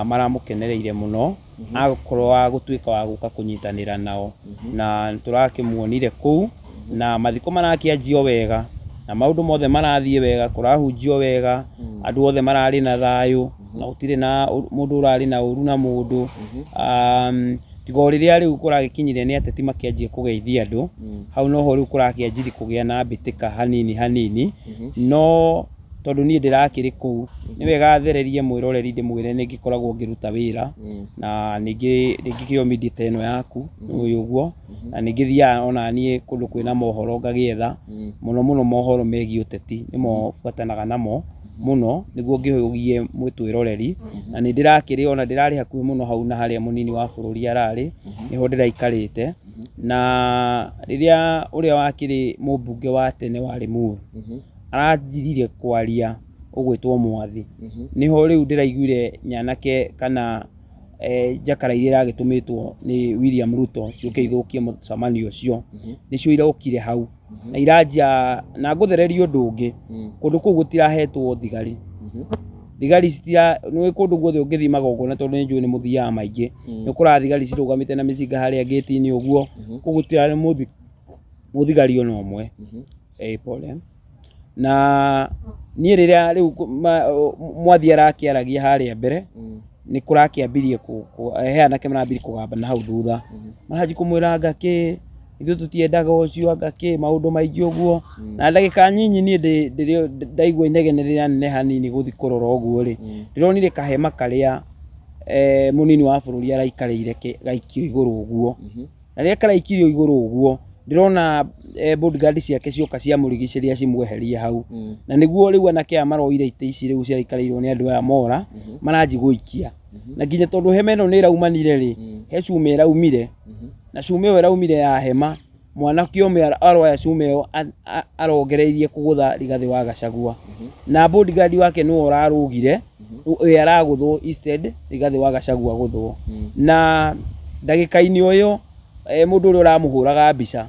maramũkenereire mũno akorwo wa gũtuĩka wa gũka kũnyitanĩra nao. Na tũrakĩmuonire kũu na mathiko marakĩanjio wega na maũndũ mothe marathiĩ wega, kũrahunjio wega, andũ othe mararĩ na thayũ na gũtirĩ na mũndũ ũrarĩ na ũru na mũndũ, tiga o rĩrĩa rĩu kũragĩkinyire nĩ ateti makĩanjia kũgeithia andũ, hau noho rĩu kũrakĩanjirie kũgĩa na mbĩtĩka hanini hanini. No tondũ niĩ ndĩrakĩrĩ kũu, nĩ wega thererie mwĩroreri ndĩmwĩre nĩ ngĩkoragwo ngĩruta wĩra na ningĩ ngĩkĩo media ta ĩno yaku ũyũ ũguo, na nĩ ngĩthiaga ona niĩ kũndũ kwĩna mohoro ngagĩetha mũno mũno mohoro megiĩ ũteti, nĩmo buatanaga namo mũno nĩguo ngĩhũgie mwĩtwĩroreri. Na nĩ ndĩrakĩrĩ ona ndĩrarĩ hakuhĩ mũno hau na harĩa mũnini wa bũrũri ararĩ, nĩho ndĩraikarĩte. Na rĩrĩa ũrĩa wakĩrĩ mũmbunge wa tene wa Limuru aranjirire kwaria ũgwĩtwo Mwathi, nĩho rĩu ndĩraiguire nyanake kana njakara iria iragĩtũmĩtwo nĩ William Ruto ciũke ithũkie mũcemanio ũcio nĩcio irokire hau na iranjia. Na ngũthereria ũndũ ũngĩ, kũndũ kũu gũtirahetwo thigari. Thigari citira nĩ kũndũ guothe ũngĩthiĩ magongona, tondũ nĩ njũĩ nĩ mũthiaga maingĩ, nĩ ũkoraga thigari cirũgamĩte na mĩcinga harĩa gate-inĩ ũguo. Kũu gũtirarĩ mũthigari ona ũmwe. Pole. Na niĩ rĩrĩa rĩu mwathi arakĩaragia harĩa mbere, nĩ kũrakĩambirie he anake marambirie kũgamba na hau thutha, maranjia kũmwĩra anga kĩ ithuĩ tũtiendaga ũcio, anga kĩ maũndũ maingĩ ũguo. Na ndagĩka nyinyi niĩ ndaigua inegene rĩraneneha hanini gũthiĩ kũrora ũguo rĩ, ndĩronire kahema karĩa mũnini wa bũrũri araikarĩire gaikio igũrũ ũguo. Na rĩrĩa karaikirio igũrũ ũguo, ndĩrona bodyguard ciake cioka ciamũrigicĩria cimweherie hau. Na nĩguo rĩu anake aya maroire itĩ ici rĩu ciraikarĩirwo nĩ andũ aya mora, maranji gũikia. Na nginya tondũ hema ĩno nĩ ĩraumanire rĩ, he cuma ĩraumire. Na cuma ĩyo ĩraumire ya hema, mwanake ũmwe aroya cuma ĩyo arongereirie kũgũtha Rigathĩ wa Gachagua. Na bodyguard wake nĩwe ũrarũgire, we aragũthwo instead Rigathĩ wa Gachagua gũthwo. Na ndagĩka-inĩ o ĩyo, mũndũ ũrĩa ũramũhũraga mbica,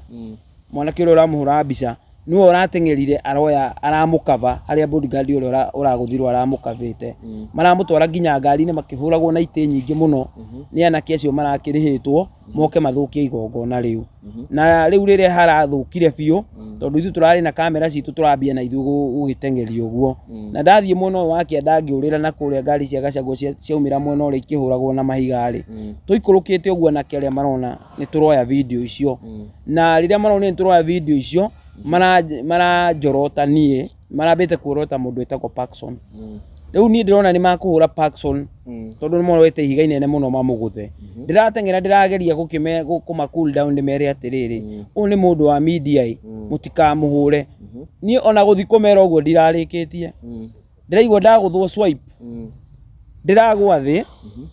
mwanake ũrĩa ũramũhũraga mbica nĩwe ũrateng'erire aroya aramũkaba harĩa bodyguard ũrĩa ũragũthirwo aramũkabĩte. Maramũtwara nginya ngari-inĩ makĩhũragwo na itĩ nyingĩ mũno nĩ anake acio marakĩrĩhĩtwo moke mathũkie igongona rĩu. Na rĩu rĩrĩa harathũkire biũ, tondũ ithuĩ tũrarĩ na kamera citũ, tũrambia na ithuĩ gũgĩteng'eria ũguo. Na ndathiĩ mwena ũyũ wa kĩanda ngĩũrĩra na kũrĩa ngari cia Gachagua ciaumĩra mwena ũrĩa ikĩhũragwo na mahiga rĩ, tũikũrũkĩte ũguo anake arĩa marona nĩ tũroya video icio. Na rĩrĩa maronire nĩ tũroya video icio, maranjorota niĩ, marambĩte kuorota mũndũ wĩtagwo Parkson. Rĩu niĩ ndĩrona nĩ makũhũra Parkson, tondũ nĩ moroete ihiga inene mũno mamũgũthe. Ndĩrateng'era ndĩrageria kũma cool down, ndĩmere atĩrĩrĩ, ũyũ nĩ mũndũ wa media ĩ, mũtikamũhũre. Niĩ ona gũthiĩ kũmera ũguo ndirarĩkĩtie, ndĩraigua ndagũthwo swipe, ndĩragwa thĩ,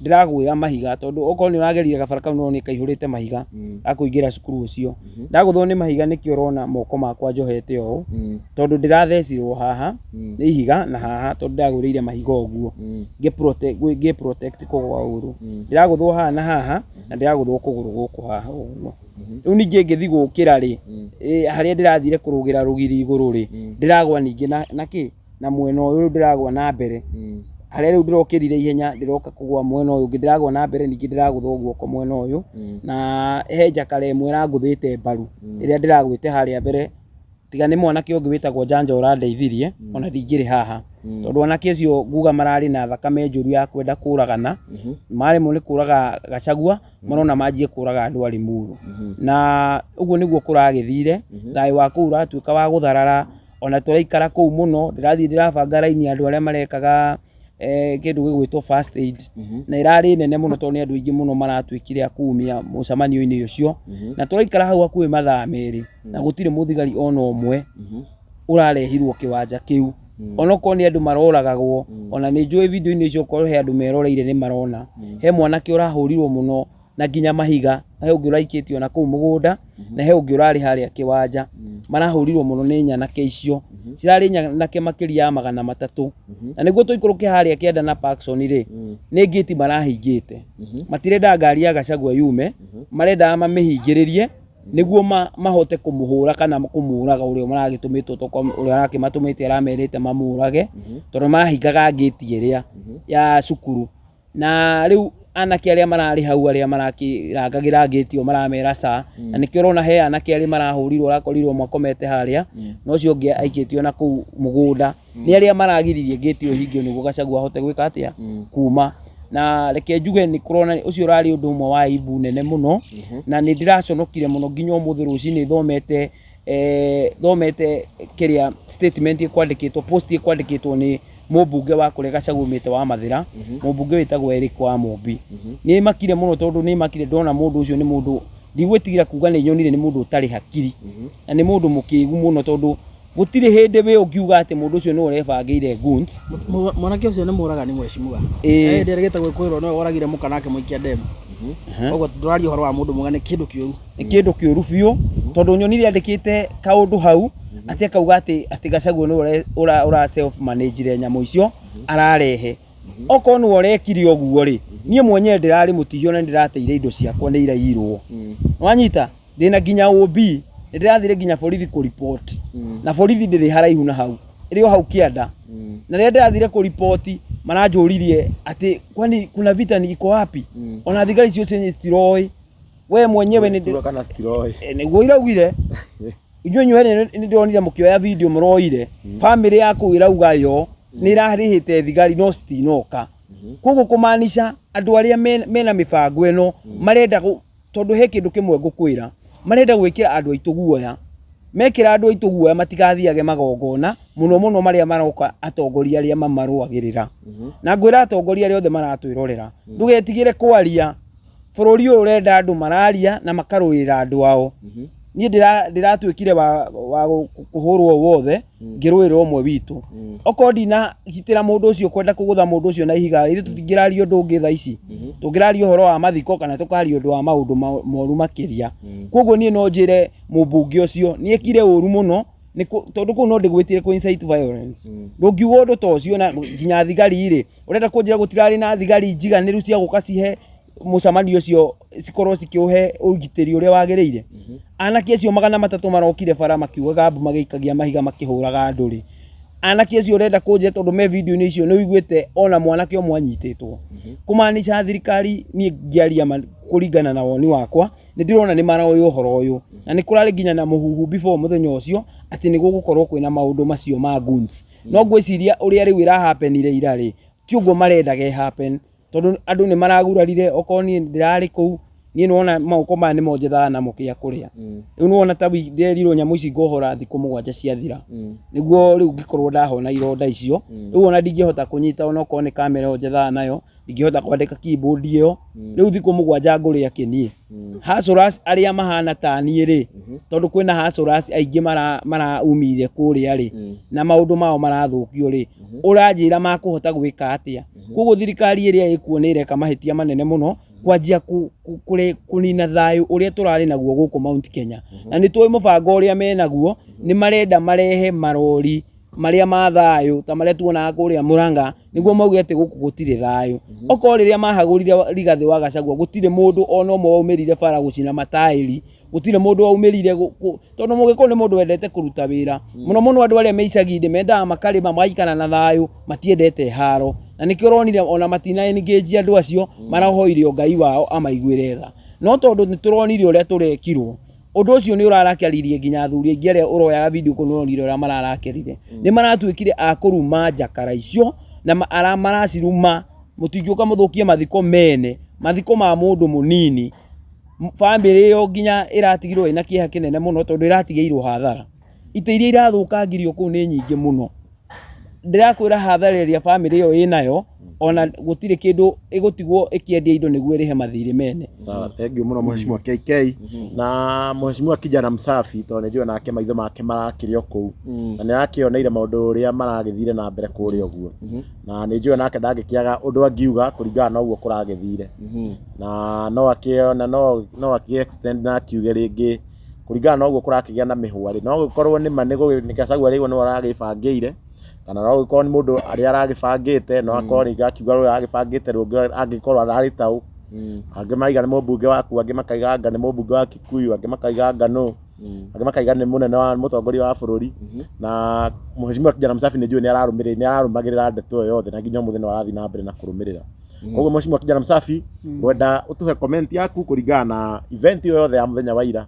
ndĩragwĩra mahiga, tondũ okorwo nĩ ũragerire gabara kau no nĩ kaihũrĩte mahiga gakũingĩra cukuru ũcio. Ndagũthwo nĩ mahiga, nĩkĩo ũrona moko makwa njohete ũũ, tondũ ndĩrathecirwo haha nĩ ihiga na haha, tondũ ndagwĩrĩire mahiga ũguo ngĩ protect kũgwa ũru. Ndĩragũthwo haha na haha, na ndĩragũthwo kũgũrũ gũkũ haha ũguo. Rĩu ningĩ ngĩthiĩ gũkĩra rĩ, harĩa ndĩrathire kũrũgĩra rũgiri igũrũ rĩ, ndĩragwa ningĩ na kĩ na mwena ũyũ. Rĩu ndĩragwa na mbere harĩa rĩu ndĩrokĩrire ihenya, ndĩroka kũgwa mwena ũyũ ũngĩ, ndĩragwa na mbere, ningĩ ndĩragũthwo guoko mwena ũyũ. Na he njakara ĩmwe ĩrangũthĩte mbaru ĩrĩa ndĩragwĩte harĩa mbere. Tiga nĩ mwanake ũngĩ wĩtagwo Janja ũrandeithirie, ona ndingĩrĩ haha, tondũ anake acio nguga mararĩ na thakame njũru ya kwenda kũragana. Maremwo nĩ kũraga Gachagua, marona manjie kũraga andũ a Limuru. Na ũguo nĩguo kũragĩthire. Thayũ wa kũu ũratuĩka wa gũtharara. Ona tũraikara kũu mũno, ndĩrathiĩ ndĩrabanga raini ya andũ arĩa marekaga kĩndũ gĩgwĩtwo first aid, na ĩrarĩ nene mũno tondũ nĩ andũ aingĩ mũno maratuĩkire a kumia mũcemanio-inĩ ũcio. Na tũraikara hau hakuhĩ mathaa 2, na gũtirĩ mũthigari ona ũmwe ũrarehirwo kĩwanja kĩu, onokorwo nĩ andũ maroragagwo. Ona nĩ njũĩ video-inĩ icio, okorwo he andũ meroreire, nĩ marona he mwanake ũrahũrirwo mũno na nginya mahiga, he ũngĩ ũraikĩtio na kũu mũgũnda, na he ũngĩ ũrarĩ harĩa kĩwanja. Marahũrirwo mũno nĩ nyanake icio, cirarĩ nyanake makĩria ya 300. Na nĩguo tũikũrũke harĩa kĩanda na Parkson rĩ, nĩ ngĩti marahingĩte, matirenda ngari ya Gachagua yume, marendaga mamĩhingĩrĩrie nĩguo mahote kũmũhũra kana kũmũraga ũrĩa maragĩtũmĩtwo, tokorwo ũrĩa arakĩmatũmĩte aramerĩte mamũrage, tondũ marahingaga ngĩti ĩrĩa ya cukuru. Na rĩu anake arĩa mararĩ hau, arĩa marakĩrangagĩra ngĩti ĩyo, maramera ca. Na nĩkĩo ũrona he anake arĩa marahũrirwo, ũrakorirwo ũmwe akomete harĩa na ũcio ũngĩ aikĩtio na kũu mũgũnda nĩ arĩa maragiririe ngĩti ĩyo ĩhingio nĩguo Gachagua ahote gwĩka atĩa kuma. Na reke njuge nĩ kũrona ũcio ũrarĩ ũndũ ũmwe wa aibu nene mũno, na nĩ ndĩraconokire mũno nginya ũmũthĩ rũcinĩ thomete thomete kĩrĩa statement ĩkwandĩkĩtwo, post ĩkwandĩkĩtwo nĩ mũmbunge wa kũrĩa Gachagua umĩte wa Mathĩra, mũmbunge wĩtagwo Eric wa Mũmbi. Nĩ makire mũno, tondũ nĩ makire ndona mũndũ ũcio nĩ mũndũ ndigwĩtigĩra kuga nĩ nyonire nĩ mũndũ ũtarĩ hakiri na nĩ mũndũ mũkĩgu mũno, tondũ gũtirĩ hĩndĩ wĩ ũngiuga atĩ mũndũ ũcio nĩwe ũrebangĩire goons. Mwanake ũcio nĩ mũragani, mheshimiwa. Hĩndĩ ĩrĩa gwĩkwĩrwo nĩwe woragire mũka nake mũikia ndemu. Koguo ndũraria ũhoro wa mũndũ mwega, nĩ kĩndũ kĩũru. Nĩ kĩndũ kĩũru biũ, tondũ nyonire andĩkĩte kaũndũ hau atĩ akauga atĩ Gachagua nĩwe ũra self manage nyamũ icio ararehe. Okorwo nĩwe ũrekire ũguo rĩ, niĩ mwenyewe ndĩrarĩ mũtihio na nĩndĩrateire indo ciakwa, nĩ iraiyirwo. Wanyita ndĩna nginya OB, nĩ ndĩrathire nginya borithi kũripoti, na borithi ndĩrĩ haraihu na hau, ĩrĩ o hau kĩanda. Na rĩrĩa ndĩrathire kũripoti, Maranjũririe atĩ kwani kuna vita ni iko wapi? Ona thigari icio cenye citiroĩ. We mwenyewe nĩ Tuga kana citiroĩ. Nĩguo iraugire inyuĩ inyuĩ nĩ ndĩronire mũkĩoya video mũroire family yaku ĩrauga yo nĩ ĩrarĩhĩte thigari no citinoka. Koguo kũmaanisha andũ arĩa mena mĩbango ĩno marenda tondũ he kĩndũ kĩmwe ngũkwĩra, marenda gwĩkĩra andũ aitũ guoya. Mekĩra andũ aitũ guoya matigathiage magongona mũno mũno marĩa maroka atongoria arĩa mamarũagĩrĩra. Na ngwĩra atongoria arĩa othe maratwĩrorera, ndũgetigĩre kwaria. Bũrũri ũyũ ũrenda andũ mararia na makarũĩrĩra andũ ao. Niĩ ndĩratuĩkire wa kũhũrwo wothe ngĩrũĩrĩra ũmwe witũ. Okorwo ndinagitĩra mũndũ ũcio kwenda kũgũtha mũndũ ũcio na ihiga, ithuĩ tũtingĩraria ũndũ ũngĩ thaa ici. Tũngĩraria ũhoro wa mathiko kana tũkaria ũndũ wa maũndũ moru makĩria. Koguo niĩ no njĩre mũmbunge ũcio nĩ ekire ũru mũno tondũ kũu no ndĩgwĩtire kũ incite violence. Ndũngiuga ũndũ ta ũcio na nginya thigari rĩ, ũrenda kũnjĩra gũtirarĩ na thigari njiganĩru cia gũka cihe mũcemanio ũcio cikorwo cikĩũhe ũgitĩri ũrĩa wagĩrĩire. Anake acio 300 marokire bara makiugaga mbu magĩikagia mahiga makĩhũraga andũ rĩ, anake acio ũrenda kũnjĩra tondũ me video-inĩ icio nĩ ũiguĩte ona mwanake ũmwe anyitĩtwo. Kũmaanisha thirikari, niĩ ngĩaria kũringana na woni wakwa, nĩ ndĩrona nĩ maroĩ ũhoro ũyũ na nĩ kũrarĩ nginya na mũhuhu before mũthenya ũcio atĩ nĩ gũgũkorwo kwĩna maũndũ macio ma goons. No ngwĩciria ũrĩa rĩu ĩrahapenire ira rĩ, ti ũguo marendaga ĩ happen, tondũ andũ nĩ maragurarire. Okorwo niĩ ndĩrarĩ kũu, niĩ nĩwona moko maya nĩmo njethaga namo kĩa kũrĩa. Rĩu nĩwona ta ndĩrerirwo nyamũ ici ngohora thikũ 7 ciathira nĩguo rĩu ngĩkorwo ndahona ironda icio. Rĩu ona ndingĩhota kũnyita ona okorwo nĩ kamera ĩyo njethaga nayo, ndingĩhota kwandĩka keyboard ĩyo. Rĩu thikũ 7 ngũrĩa kĩ niĩ? Hustlers arĩa mahana ta niĩ rĩ, tondũ kwĩna hustlers aingĩ maraumire kũrĩa rĩ na maũndũ mao marathũkio rĩ, ũranjĩra makũhota gwĩka atĩa? Koguo thirikari ĩrĩa ĩkuo nĩ ĩreka mahĩtia manene mũno kwanjia kũnina thayũ ũrĩa tũrarĩ naguo gũkũ Mount Kenya. Na nĩ tũĩ mũbango ũrĩa menaguo, nĩ marenda marehe marori marĩa ma thayũ ta marĩa tuonaga kũrĩa Murang'a nĩguo mauge atĩ gũkũ gũtirĩ thayũ. Okorwo rĩrĩa mahagũrire Rigathĩ wa Gachagua gũtirĩ mũndũ ona ũmwe waumĩrire bara gũcina mataĩri, gũtirĩ mũndũ waumĩrire, tondũ mũgĩkũyũ nĩ mũndũ wendete kũruta wĩra mũno mũno. Andũ arĩa me icagi-inĩ mendaga makarĩma magaikara na thayũ, matiendete haro, na nĩkĩo ũronire ona matina engage andũ acio marahoire o Ngai wao amaiguĩre tha. No tondũ nĩ tũronire ũrĩa tũrekirwo, ũndũ ũcio nĩ ũrarakaririe nginya athuri aingĩ arĩa ũroyaga video kũu. Nĩũronire ũrĩa mararakarire, nĩ maratuĩkire a kũruma njakara icio na maraciruma. Mũtingĩũka mũthũkie mathiko mene, mathiko ma mũndũ mũnini. Bamĩrĩ ĩyo nginya ĩratigirwo ĩna kĩeha kĩnene mũno tondũ ĩratigĩirwo hathara. Itĩ iria irathũkangirio kũu nĩ nyingĩ mũno. Ndĩrakwĩra hathara ĩrĩa bamĩrĩ ĩyo ĩnayo, ona gũtirĩ kĩndũ ĩgũtigwo ĩkĩendia indo nĩguo ĩrĩhe mathirĩ mene. Sawa, thank you mũno Mheshimiwa KK na Mheshimiwa Kijana Msafi, tondũ nĩ njũĩ nake maitho make marakĩrĩ o kũu na nĩ arakĩoneire maũndũ ũrĩa maragĩthire na mbere kũrĩa ũguo, na nĩ njũĩ nake ndangĩkĩaga ũndũ angiuga kũringana na ũguo kũragĩthire, na no akĩona no akĩ extend na akiuge rĩngĩ kũringana na ũguo kũrakĩgĩa na mĩhwa rĩ, no gũkorwo nĩ ma nĩ Gachagua rĩu nĩwe aragĩbangĩire, kana no gũkorwo nĩ mũndũ arĩa aragĩbangĩte, no akorwo rĩngĩ akiuga ũrĩa aragĩbangĩte rũngĩ angĩkorwo ararĩ tau. Angĩ maraiga nĩ mũmbunge waku, angĩ makaiga anga nĩ mũmbunge wa Kikuyu, angĩ makaiga anga nũ, angĩ makaiga nĩ mũnene wa mũtongoria wa bũrũri. Na Mheshimiwa Kijana Msafi nĩ njũĩ nĩ ararũmĩrĩra, nĩ ararũmagĩrĩra ndeto ĩyo yothe na nginya ũmũthĩ no arathiĩ na mbere na kũrũmĩrĩra. Koguo Mheshimiwa Kijana Msafi, ngwenda ũtũhe comment yaku kũringana na event ĩyo yothe ya mũthenya wa ira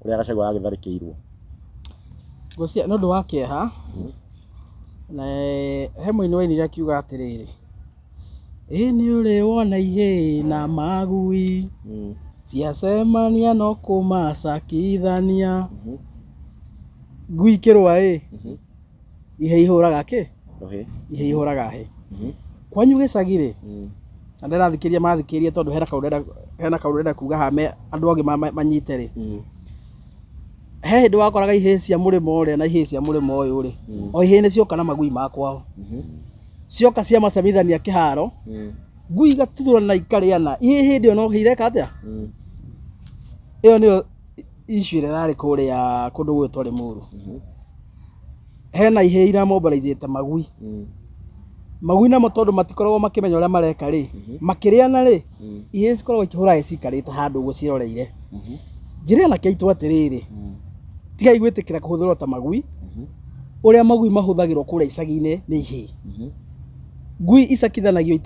ũrĩa Gachagua aragĩtharĩkĩirwo. Ngwĩciria nĩ ũndũ wa kĩeha na he mũini wainire akiuga atĩrĩrĩ, ĩ nĩ ũrĩ wona ihĩĩ na magui ciacemania no kũmacakithania ngui kĩrũa ĩ ihĩĩ ihũraga kĩ Rũhĩ. Ihĩĩ ihũraga hĩ kwanyu gĩcagi rĩ, na ndĩrathikĩria mathikĩrie tondũ hena kaũndũ ndĩrenda kuga haha me andũ angĩ manyite rĩ. He hĩndĩ wakoraga ihĩĩ cia mũrĩmo ũrĩa na ihĩĩ cia mũrĩmo ũyũ rĩ, o ihĩĩ nĩ cioka na magui ma kwao, cioka ciamacemithania kĩharo, ngui igatuthũrana ikarĩana. Ihĩĩ hĩndĩ ĩyo no ireka atĩa? Ĩyo nĩyo issue ĩrĩa ĩrarĩ kũrĩa kũndũ gwĩtwo Limuru. Hena ihĩĩ iramobilizĩte magui. Magui namo tondũ matikoragwo makĩmenya ũrĩa mareka rĩ, makĩrĩana rĩ, ihĩĩ cikoragwo ikĩhũra cikarĩte handũ ũguo ciĩroreire. Njĩre anake aitũ atĩrĩrĩ, tigai gwĩtĩkĩra kũhũthĩrwo ta magui ũrĩa magui mahũthagĩrwo kũrĩa icagi-inĩ nĩ ihĩĩ. Ngui icakithanagio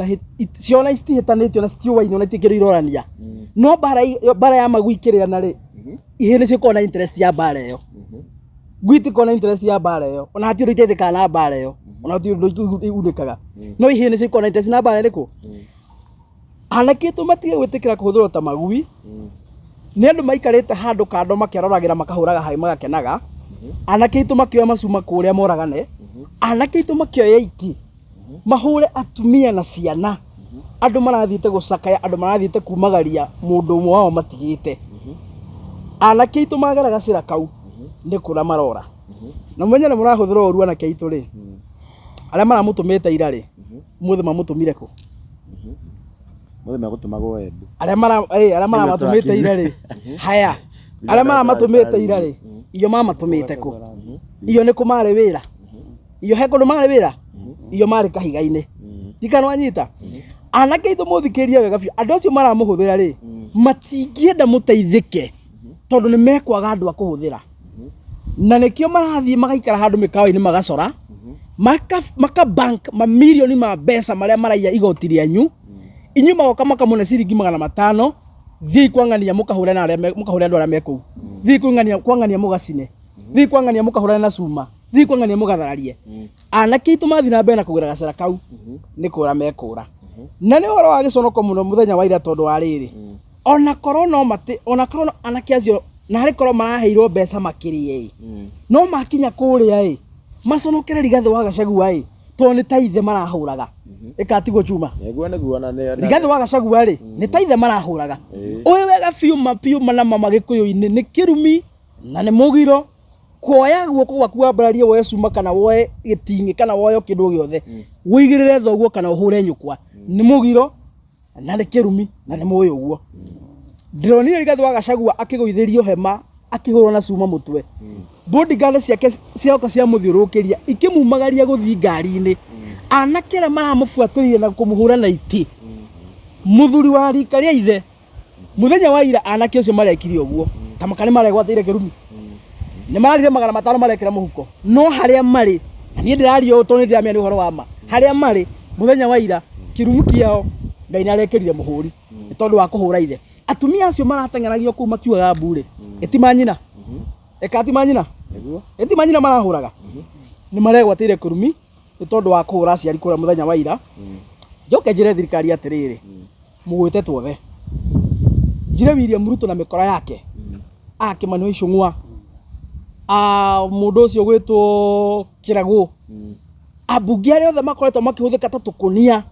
ciona citihĩtanĩtio na citiũaine ona itirĩ kĩndũ irorania. No mbara ya magui kĩrĩana rĩ, ihĩĩ nĩcio ikoragwo na interest ya mbara ĩyo. Ngui itikoragwo na interest ya mbara ĩyo, ona hatirĩ ũndũ iteithĩkaga na mbara ĩyo, ona hatirĩ ũndũ igunĩkaga. No ihĩĩ nĩcio ikoragwo na interest na mbara ĩrĩkũ? Anake aitũ matige gwĩtĩkĩra kũhũthĩrwo ta magui, nĩ andũ maikarĩte handũ kando makeroragĩra makahũraga haĩ magakenaga. Anake aitũ makĩoya macuma kũrĩa moragane, anake aitũ makĩoya iti mahũre atumia na ciana. Andũ marathiĩte gũcakaya, andũ marathiĩte kumagaria mũndũ ũmwe wao matigĩte. Anake aitũ magera gacĩra kau nĩ kũra marora. Na mũmenye nĩ mũrahũthĩra ũru anake aitũ rĩ, arĩa maramũtũmĩte ira rĩ, ũmũthĩ mamũtũmire kũ? Mũthĩ megũtũmagwo Embu. Arĩa mara arĩa maramatũmĩte ira rĩ, haya, arĩa maramatũmĩte ira rĩ, iyo mamatũmĩte kũ? Iyo nĩ kũ marĩ wĩra? Iyo he kũndũ marĩ wĩra? Iyo marĩ kahiga-inĩ. Ndikana wanyita? Anake aitũ mũthikĩrĩrie wega biũ, andũ acio maramũhũthĩra rĩ, matingĩenda mũteithĩke tondũ nĩ mekwaga andũ a kũhũthĩra. Na nĩkĩo marathiĩ magaikara handũ mĩkawa-inĩ magacora, maka bank mamirioni ma mbeca marĩa maraiya igoti rĩanyu, inyuĩ magoka makamũne ciringi 500, thiĩi kwang'ania mũkahũre na arĩa mũkahũre andũ arĩa me kũu, thiĩi kwang'ania mũgacine, thiĩi kwang'ania mũkahũrane na cuma, thiĩi kwang'ania mũgathararie. Anake aitũ mathiĩ na mbere na kũgĩra gacĩra kau nĩ kũra mekũra. Na nĩ ũhoro wa gĩconoko mũno mũthenya wa ira tondũ wa rĩrĩ, ona korwo no mate, ona korwo no, anake acio na harĩ korwo maraheirwo mbeca makĩrĩe ĩ, no makinya kũrĩa ĩ, maconokere Rigathĩ wa Gachagua ĩ, tondũ nĩ ta ithe marahũraga. Ĩkatigwo chuma. Nĩguo nĩguo na nĩ Rigathĩ wa Gachagua rĩ, nĩ ta ithe marahũraga. Ũĩ wega biũ ma biũ ma na ma Gĩkũyũ-inĩ nĩ kĩrumi na nĩ mũgiro kuoya guoko gwaku wambararie woe cuma kana woe gĩting'ĩ kana woe kĩndũ gĩothe ũigĩrĩre thoguo kana ũhũre nyũkwa, nĩ mũgiro na nĩ kĩrumi na nĩ mũĩ ũguo. Ndĩronire Rigathĩ wa Gachagua akĩgũithĩrio hema akĩhũrwo na cuma mũtwe. Bodyguard ciake cioka ciamũthiũrũrũkĩria ikĩmumagaria gũthiĩ ngari-inĩ. Anake arĩa maramũbuatĩrĩire na kũmũhũra na itĩ, mũthuri wa rika rĩa ithe, mũthenya wa ira anake acio marekire ũguo ta maka nĩ maregwatĩire kĩrumi, nĩ marire 500 marekĩra mũhuko, no harĩa marĩ, na niĩ ndĩraria ũũ tondũ nĩ ndĩramenya nĩ ũhoro wa ma, harĩa marĩ mũthenya wa ira kĩrumi kĩao Ngai nĩ arekĩrire mũhũri nĩ tondũ wa kũhũra ithe. Atumia acio marateng'eragio kũu makiugaga mbu rĩ, ĩti manyina, ĩka ti manyina, ĩti manyina marahũraga, nĩ maregwatĩire kĩrumi nĩ tondũ wa kũhũra aciari kũrĩa mũthenya wa ira. Njoke njĩre thirikari atĩrĩrĩ, mũgwĩte tuothe, njĩre William Ruto na mĩkora yake, a Kĩmani wa Ichung'wa, a mũndũ ũcio ũgwĩtwo Kĩragũ, ambunge arĩa othe makoretwo makĩhũthĩka ta tũkũnia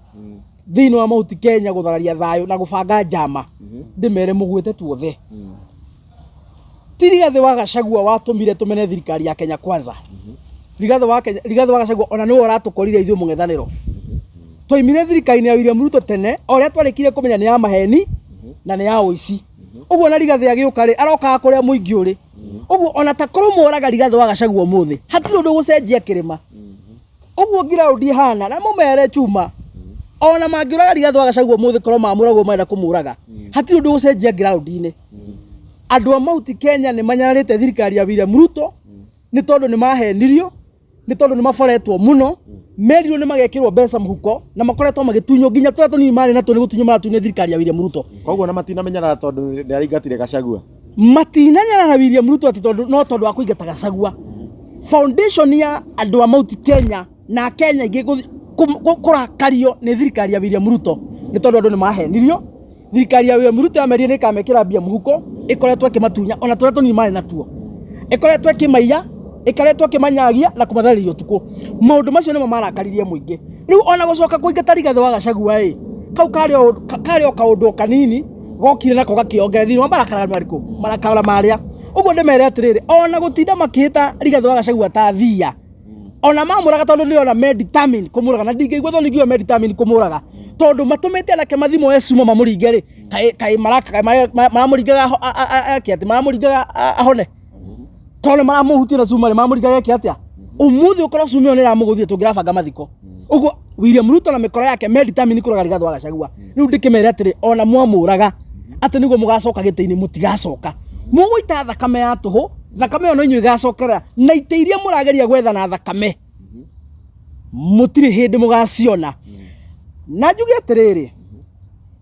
thĩinĩ wa Mount Kenya gũthararia thayũ na gũbanga njama, ndĩmere mũgwĩte tuothe. Ti Rigathĩ wa Gachagua watũmire tũmene thirikari ya Kenya Kwanza. Rigathĩ wa Kenya, Rigathĩ wa Gachagua ona nĩwe ũratũkorire ithuĩ mũng'ethanĩro. Twaimire thirikari-inĩ ya William Ruto tene o ũrĩa twarĩkire kũmenya nĩ ya maheni na nĩ ya ũici. Ũguo na Rigathĩ agĩũka rĩ, arokaga kũrĩa mũingĩ ũrĩ. Ũguo ona ta korwo moraga Rigathĩ wa Gachagua ũmũthĩ, hatirĩ ũndũ ũgũcenjia kĩrĩma. Ũguo ground ihana na mũmere chuma. Ona mangĩũraga Rigathĩ wa Gachagua ũmũthĩ korwo mamũraga marenda kũmũraga, hatirĩ ũndũ ũgũcenjia ground-inĩ. Andũ a Mount Kenya nĩ manyararĩte thirikari ya William Ruto nĩ tondũ nĩ mahenirio, nĩ tondũ nĩ maboretwo mũno, merirwo nĩ magekĩrwo mbeca mũhuko na makoretwo magĩtunywo nginya tũrĩa tũnini marĩ natuo nĩ gũtunywo maratunywo thirikari ya William Ruto. Koguo na matinamenyana tondũ nĩ araingatire Gachagua. Matinanyarara William Ruto atĩ tondũ no tondũ wa kũingata Gachagua. Foundation ya andũ a Mount Kenya na Kenya ingĩ kũrakario nĩ thirikari ya William Ruto nĩ tondũ andũ nĩ mahenirio. Thirikari ya William Ruto yamerire nĩ ĩkamekĩra mbia mũhuko, ĩkoretwo ĩkĩmatunya ona tũrĩa tũnini marĩ natuo, ĩkoretwo ĩkĩmaiya, ĩkoretwo ĩkĩmanyagia na kũmatharĩria ũtukũ. Maũndũ macio nĩmo marakaririe mũingĩ. Rĩu ona gũcoka kũingata Rigathĩ wa Gachagua ĩ, kau karĩ o kaũndũ o kanini gokire nako gakĩongerera thĩinĩ wa marakara marĩkũ, marakara marĩa. Ũguo ndĩmere atĩrĩrĩ, ona gũtinda makĩhĩta Rigathĩ wa Gachagua ta thia, ona mamũraga tondũ ndĩrona me determined kũmũraga, na ndingĩigua thoni ngiuga me determined kũmũraga tondũ matũmĩte anake mathiĩ moe cuma mamũringe rĩ, kaĩ maramũringaga eke atĩ, maramũringaga ahone? Korwo nĩ maramũhutia na cuma rĩ, maramũringaga eke atĩa? Ũmũthĩ ũkorwo cuma ĩyo nĩ ĩramũgũthire tũngĩrabanga mathiko. Ũguo William Ruto na mĩkora yake me determined kũraga Rigathĩ wa Gachagua. Rĩu ndĩkĩmere atĩrĩ, ona mwamũraga atĩ nĩguo mũgacoka gĩtĩ-inĩ, mũtigacoka. Mũgũita thakame ya tũhũ, thakame ĩyo no inyuĩ ĩgacokerera, na itĩ iria mũrageria gwetha na thakame mũtirĩ hĩndĩ mũgaciona. Na njuge atĩrĩrĩ,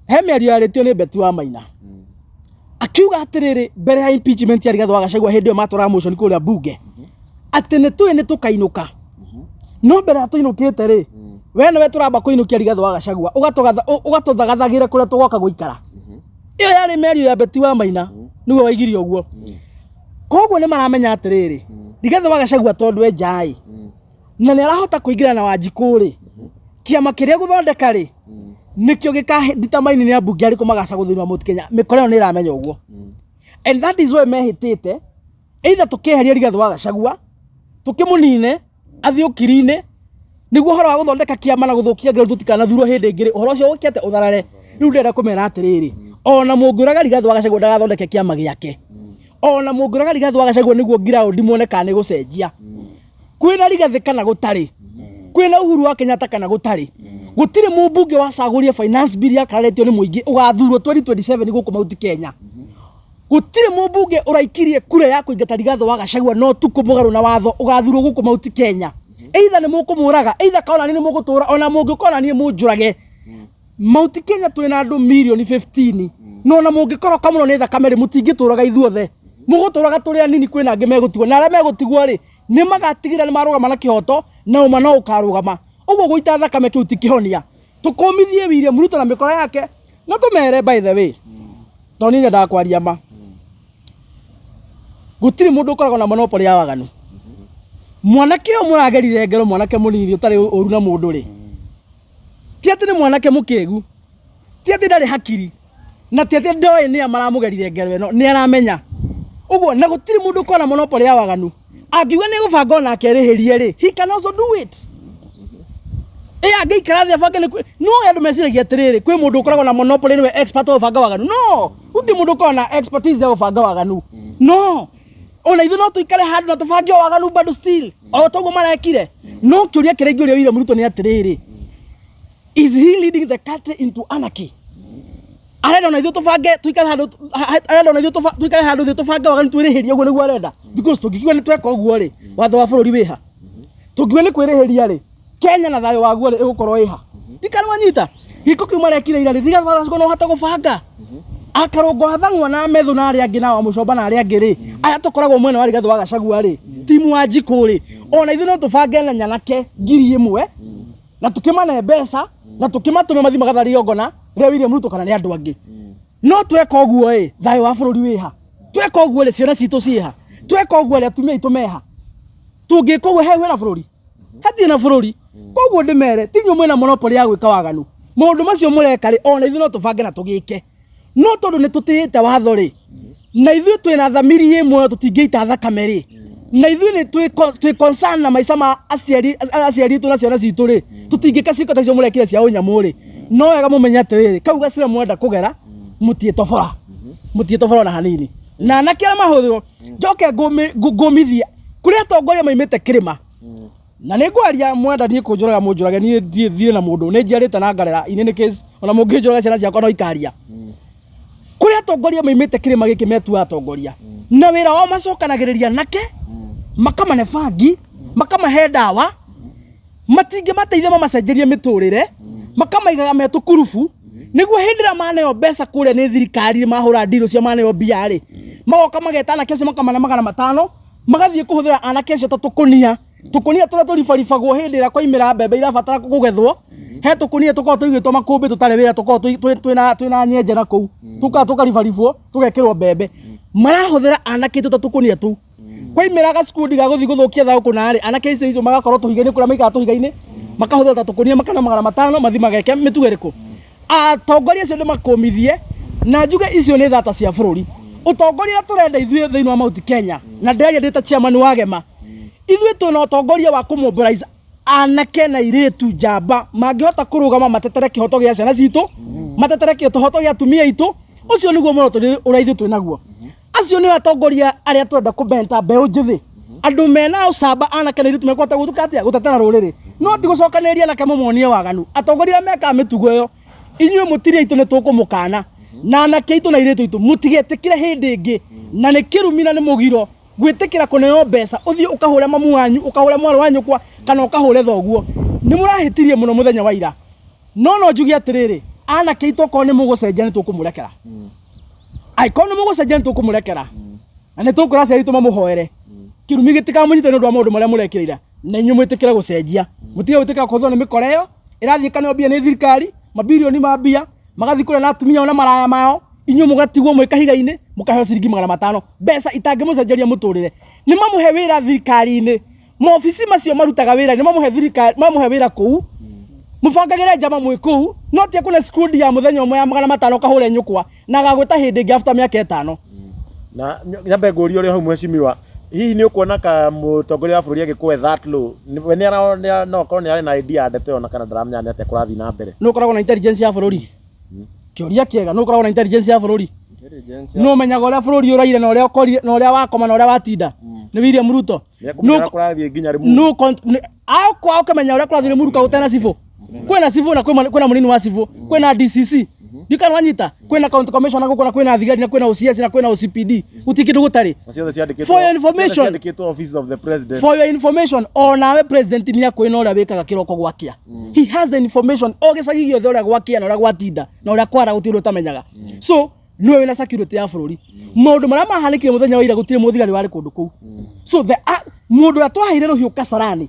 he mĩario yarĩtio nĩ Betty wa Maina akiuga atĩrĩrĩ mbere ya impeachment ya Rigathĩ wa Gachagua hĩndĩ ĩyo matwaraga motion kũrĩa bunge atĩ nĩ tũĩ nĩ tũkainũka, no mbere ya tũinũkĩte rĩ, we nĩwe tũramba kũinũkia Rigathĩ wa Gachagua ũgatũthagathagĩre kũrĩa tũgoka gũikara. Ĩyo yarĩ mĩario ya Betty wa Maina, nĩwe waigire ũguo. Koguo nĩ maramenya atĩrĩrĩ, Rigathĩ wa Gachagua tondũ e nja-ĩ na nĩ arahota kũingĩra na Wanjikũ rĩ, kĩama kĩrĩa gũthondeka rĩ nĩkĩo gĩkadetermine nĩ ambunge arĩkũ magacagwo thĩinĩ wa Mount Kenya. Mĩkora ĩyo nĩ ĩramenya ũguo, and that is why mehĩtĩte either tũkĩeheria Rigathĩ wa Gachagua tũkĩmũnine athiĩ ũkiri-inĩ nĩguo ũhoro wa gũthondeka kĩama na gũthũkia ngero tũtikanathurwo hĩndĩ ĩngĩ rĩ, ũhoro ũcio ũke atĩ ũtharare. Rĩu ndĩrenda kũmera atĩrĩrĩ, ona mũngĩũraga Rigathĩ wa Gachagua ndagathondeke kĩama gĩake, ona mũngĩũraga Rigathĩ wa Gachagua nĩguo ground muone kana nĩ gũcenjia kwĩna Rigathĩ kana gũtarĩ, kwĩna Uhuru wa Kenyatta kana gũtarĩ, gũtirĩ mũmbunge wacagũria finance bill yakararetio nĩ mũingĩ ũgathurwo 2027 gũkũ Mount Kenya. Gũtirĩ mũmbunge ũraikirie kura ya kũingata Rigathĩ wa Gachagua no tukũ mũgarũ na watho ũgathurwo gũkũ Mount Kenya. Either nĩ mũkũmũraga, either kana nĩ mũgũtũra, ona mũngĩkona niĩ mũnjũrage. Mount Kenya twĩna andũ mirioni 15, no ona mũngĩkoroka mũno nĩ thakame rĩ, mũtingĩtũraga ithuothe, mũgũtũraga tũrĩ anini, kwĩna angĩ megũtigwo, na arĩa megũtigwo rĩ nĩ magatigĩra nĩ marũgama na kĩhoto na ũma no ũkarũgama. Ũguo gũita thakame kĩu ti kĩhonia. Tũkũmithie William Ruto na mĩkora yake na tũmere, by the way, tondũ niĩ nyendaga kwaria ma, gũtirĩ mũndũ ũkoragwo na monopoly ya waganu. Mwanake ũyũ mũragerire ngero, mwanake mũnini ũtarĩ ũru na mũndũ rĩ, ti atĩ nĩ mwanake mũkĩgu, ti atĩ ndarĩ hakiri, na ti atĩ ndoĩ nĩa maramũgerire ngero ĩno, nĩ aramenya ũguo. Na gũtirĩ mũndũ ũkoragwo na monopoly ya waganu. Angiuga nĩ gũbanga onake erĩhĩrie rĩ, he can also do it. Ĩ angĩikara thĩ abange nĩ no andũ meciragia atĩrĩrĩ, kwĩ mũndũ ũkoragwo na monopoly, nĩwe expert wa gũbanga waganu. No gũtirĩ mũndũ ũkoragwo na expertise ya gũbanga waganu. No ona ithuĩ no tũikare handũ na tũbange o waganu bado still o toguo marekire. No kĩũria kĩrĩa ingĩũria William Ruto nĩ atĩrĩrĩ, is he leading the country into anarchy? Arenda ona ithuĩ tũbange tũikare handũ arenda ona ithuĩ tũikare handũ thĩ tũbange waganu twĩrĩhĩrie, ũguo nĩguo arenda? Because tũngiuga nĩ tweka ũguo rĩ, watho wa bũrũri wĩha? Tũngiuga nĩ kwĩrĩhĩria rĩ, Kenya na thayũ waguo rĩ ĩgũkorwo ĩha? Ndikana wanyita gĩko kĩu marekire ira rĩ, tiga no hote gũbanga akarũngo athang'wa na methu na arĩa angĩ na wamũcomba na arĩa angĩ rĩ, aya tũkoragwo mwena wa Rigathĩ wa Gachagua rĩ, timu wa Njikũ rĩ, ona ithuĩ no tũbange na nyanake 1000 na tũkĩmane mbeca na tũkĩmatũme mathiĩ magatharie igongona rĩa William Ruto kana nĩ andũ angĩ. No tweka ũguo ĩ, thayũ wa bũrũri wĩha? Tweka ũguo rĩ, ciana citũ ciĩha? Tweka ũguo rĩ, atumia aitũ meha? Tũngĩka ũguo he wĩna bũrũri hatirĩ na bũrũri. Koguo ndĩmere ti inyuĩ mwĩna monopoly ya gwĩka waganu. Maũndũ macio mũreka rĩ, ona ithuĩ no tũbange na tũgĩke, no tondũ nĩ tũtĩĩte watho rĩ, na ithuĩ twĩna thamiri ĩ muoyo, tũtingĩita thakame rĩ, na ithuĩ nĩ twĩ concern na maica ma aciari aitũ na ciana citũ rĩ, tũtingĩka ciĩko ta icio mũrekire cia ũnyamũ rĩ. No wega mũmenye atĩrĩrĩ, kau gacĩra mwenda kũgera mũtiĩtobora, mũtiĩtobora ona hanini. Na anake arĩa mahũthĩrwo, njoke ngũmithie kũrĩ atongoria maimĩte kĩrĩma, na nĩ ngwaria mwenda niĩ kũnjũraga mũnjũrage, niĩ ndiĩ thiĩ na mũndũ, nĩ njiarĩte na ngarera. In any case, ona mũngĩnjũraga ciana ciakwa no ikaria. Kũrĩ atongoria maimĩte kĩrĩma gĩkĩ metua atongoria, na wĩra wao macokanagĩrĩria anake makamane bangi, makamahe ndawa, matingĩmateithia mamacenjerie mĩtũrĩre, makamaigaga me tũkurubu nĩguo hĩndĩ ĩrĩa maneo mbeca kũrĩa nĩ thirikari, mahũra ndirũ cia maneo mbia rĩ, magoka mageta anake acio makamane 500, magathiĩ kũhũthĩra anake acio ta tũkũnia, tũkũnia tũrĩa tũribaribagwo hĩndĩ ĩrĩa kwaimĩra mbembe irabatara kũgethwo. He tũkũnia tũkoragwo tũigĩtwo makũmbĩ tũtarĩ wĩra, tũkoragwo twĩna nyenje na kũu, tũkaga tũkaribaribwo tũgekĩrwo mbembe. Marahũthĩra anake aitũ ta tũkũnia tũu. Kwaimĩra gacikundi ga gũthiĩ gũthũkia thayũ kũna rĩ, anake acio aitũ magakorwo tũhiga-inĩ kũrĩa maikaraga tũhiga-inĩ, makahũthĩra ta tũkũnia, makana 500 mathiĩ mageke mĩtugo ĩrĩkũ. Atongoria acio ndĩmakũmithie na njuge icio nĩ thata cia bũrũri. Ũtongoria ũrĩa tũrenda ithuĩ thĩinĩ wa Mount Kenya, na ndĩraria ndĩ ta chairman wa Gema, ithuĩ twĩna ũtongoria wa kũmobilize anake na airĩtu njamba mangĩhota kũrũgama matetere kĩhoto gĩa ciana citũ, matetere kĩhoto gĩa atumia aitũ. Ũcio nĩguo muoroto ũrĩa ithuĩ twĩ naguo. Acio nĩo atongoria arĩa twenda kũmenta, mbeũ njĩthĩ, andũ mena ũcamba, anake na airĩtu mekũhota gũtuka atĩa gũtetera rũrĩrĩ, no ti gũcokanĩrĩria anake mũmonie waganu. Atongoria arĩa mekaga mĩtugo ĩyo, inyuĩ mũtirĩ aitũ, nĩ tũkũmũkana. Na anake aitũ na airĩtu aitũ, mũtigetĩkĩre hĩndĩ ĩngĩ, na nĩ kĩrumi na nĩ mũgiro gwĩtĩkĩra kũneo mbeca ũthiĩ ũkahũre mamu wanyu, ũkahũre mwarĩ wa nyũkwa, kana ũkahũre thoguo. Nĩ mũrahĩtirie mũno mũthenya wa ira. No no njuge atĩrĩrĩ, anake aitũ, okorwo nĩ mũgũcenjia nĩ tũkũmũrekera, angĩkorwo nĩ mũgũcenjia nĩ tũkũmũrekera, na nĩ tũkwĩra aciari aitũ mamũhoere kĩrumi gĩtikamũnyite nĩ ũndũ wa maũndũ marĩa mũrekĩrĩra. Na inyuĩ mwĩtĩkĩre gũcenjia, mũtige gwĩtĩkĩra kũhũthĩrwo nĩ mĩkora ĩyo ĩrathiĩ ĩkaneo mbia nĩ thirikari, mabirioni ma mbia magathiĩ kũrĩa na atumia ao na maraya mao, inyuĩ mũgatigwo mwĩ kahiga-inĩ, mũkaheo ciringi 500, mbeca itangĩmũcenjeria mũtũrĩre. Nĩ mamũhe wĩra thirikari-inĩ, maobici macio marutaga wĩra, nĩ mamũhe thirikari, mamũhe wĩra kũu, mũbangagĩre njama mwĩ kũu, no ti akũne scrudi ya mũthenya ũmwe ya 500 ũkahũre nyũkwa na agagwĩta hĩndĩ ĩngĩ after mĩaka 5. Na nyambe ngũrie ũrĩa hau, mheshimiwa, hihi nĩ ũkuona ka mũtongoria wa bũrũri agĩkũe that low? We nĩ no akorwo nĩ arĩ na idea ya ndeto ĩyo, na kana ndaramenya nĩ atĩa kũrathiĩ na mbere? Nĩ ũkoragwo na intelligence ya bũrũri? Kĩũria kĩega. Nĩ ũkoragwo na intelligence ya bũrũri? Nĩ ũmenyaga ũrĩa bũrũri ũraire na ũrĩa ũkorire na ũrĩa wakoma na ũrĩa watinda? Nĩ William Ruto. Nĩ ekũmenya ũrĩa kũrathiĩ nginya Limuru? No kwa ũkamenya ũrĩa kũrathiĩ Limuru ka gũtena cibũ? Kwĩna cibũ na kwĩna mũnini wa cibũ, kwĩna DCC, ndikana wanyita, kwĩna county commissioner gũkũ, na kwĩna thigari, na kwĩna OCS, na kwĩna OCPD, gũtirĩ kĩndũ gũtarĩ. Na ciothe ciandĩkĩtwo For your information. Ciothe ciandĩkĩtwo Office of the President. For your information, onawe president nĩ akwĩ na ũrĩa wĩkaga kĩroko gwakĩa. He has the information o gĩcagi gĩothe, ũrĩa gwakĩa na ũrĩa gwatinda na ũrĩa kwara, gũtirĩ ũndũ ũtamenyaga. So nĩwe wĩna security ya bũrũri. Maũndũ marĩa mahanĩkire mũthenya wa ira, gũtirĩ mũthigari warĩ kũndũ kũu. So the mũndũ ũrĩa twaheire rũhiũ Kasarani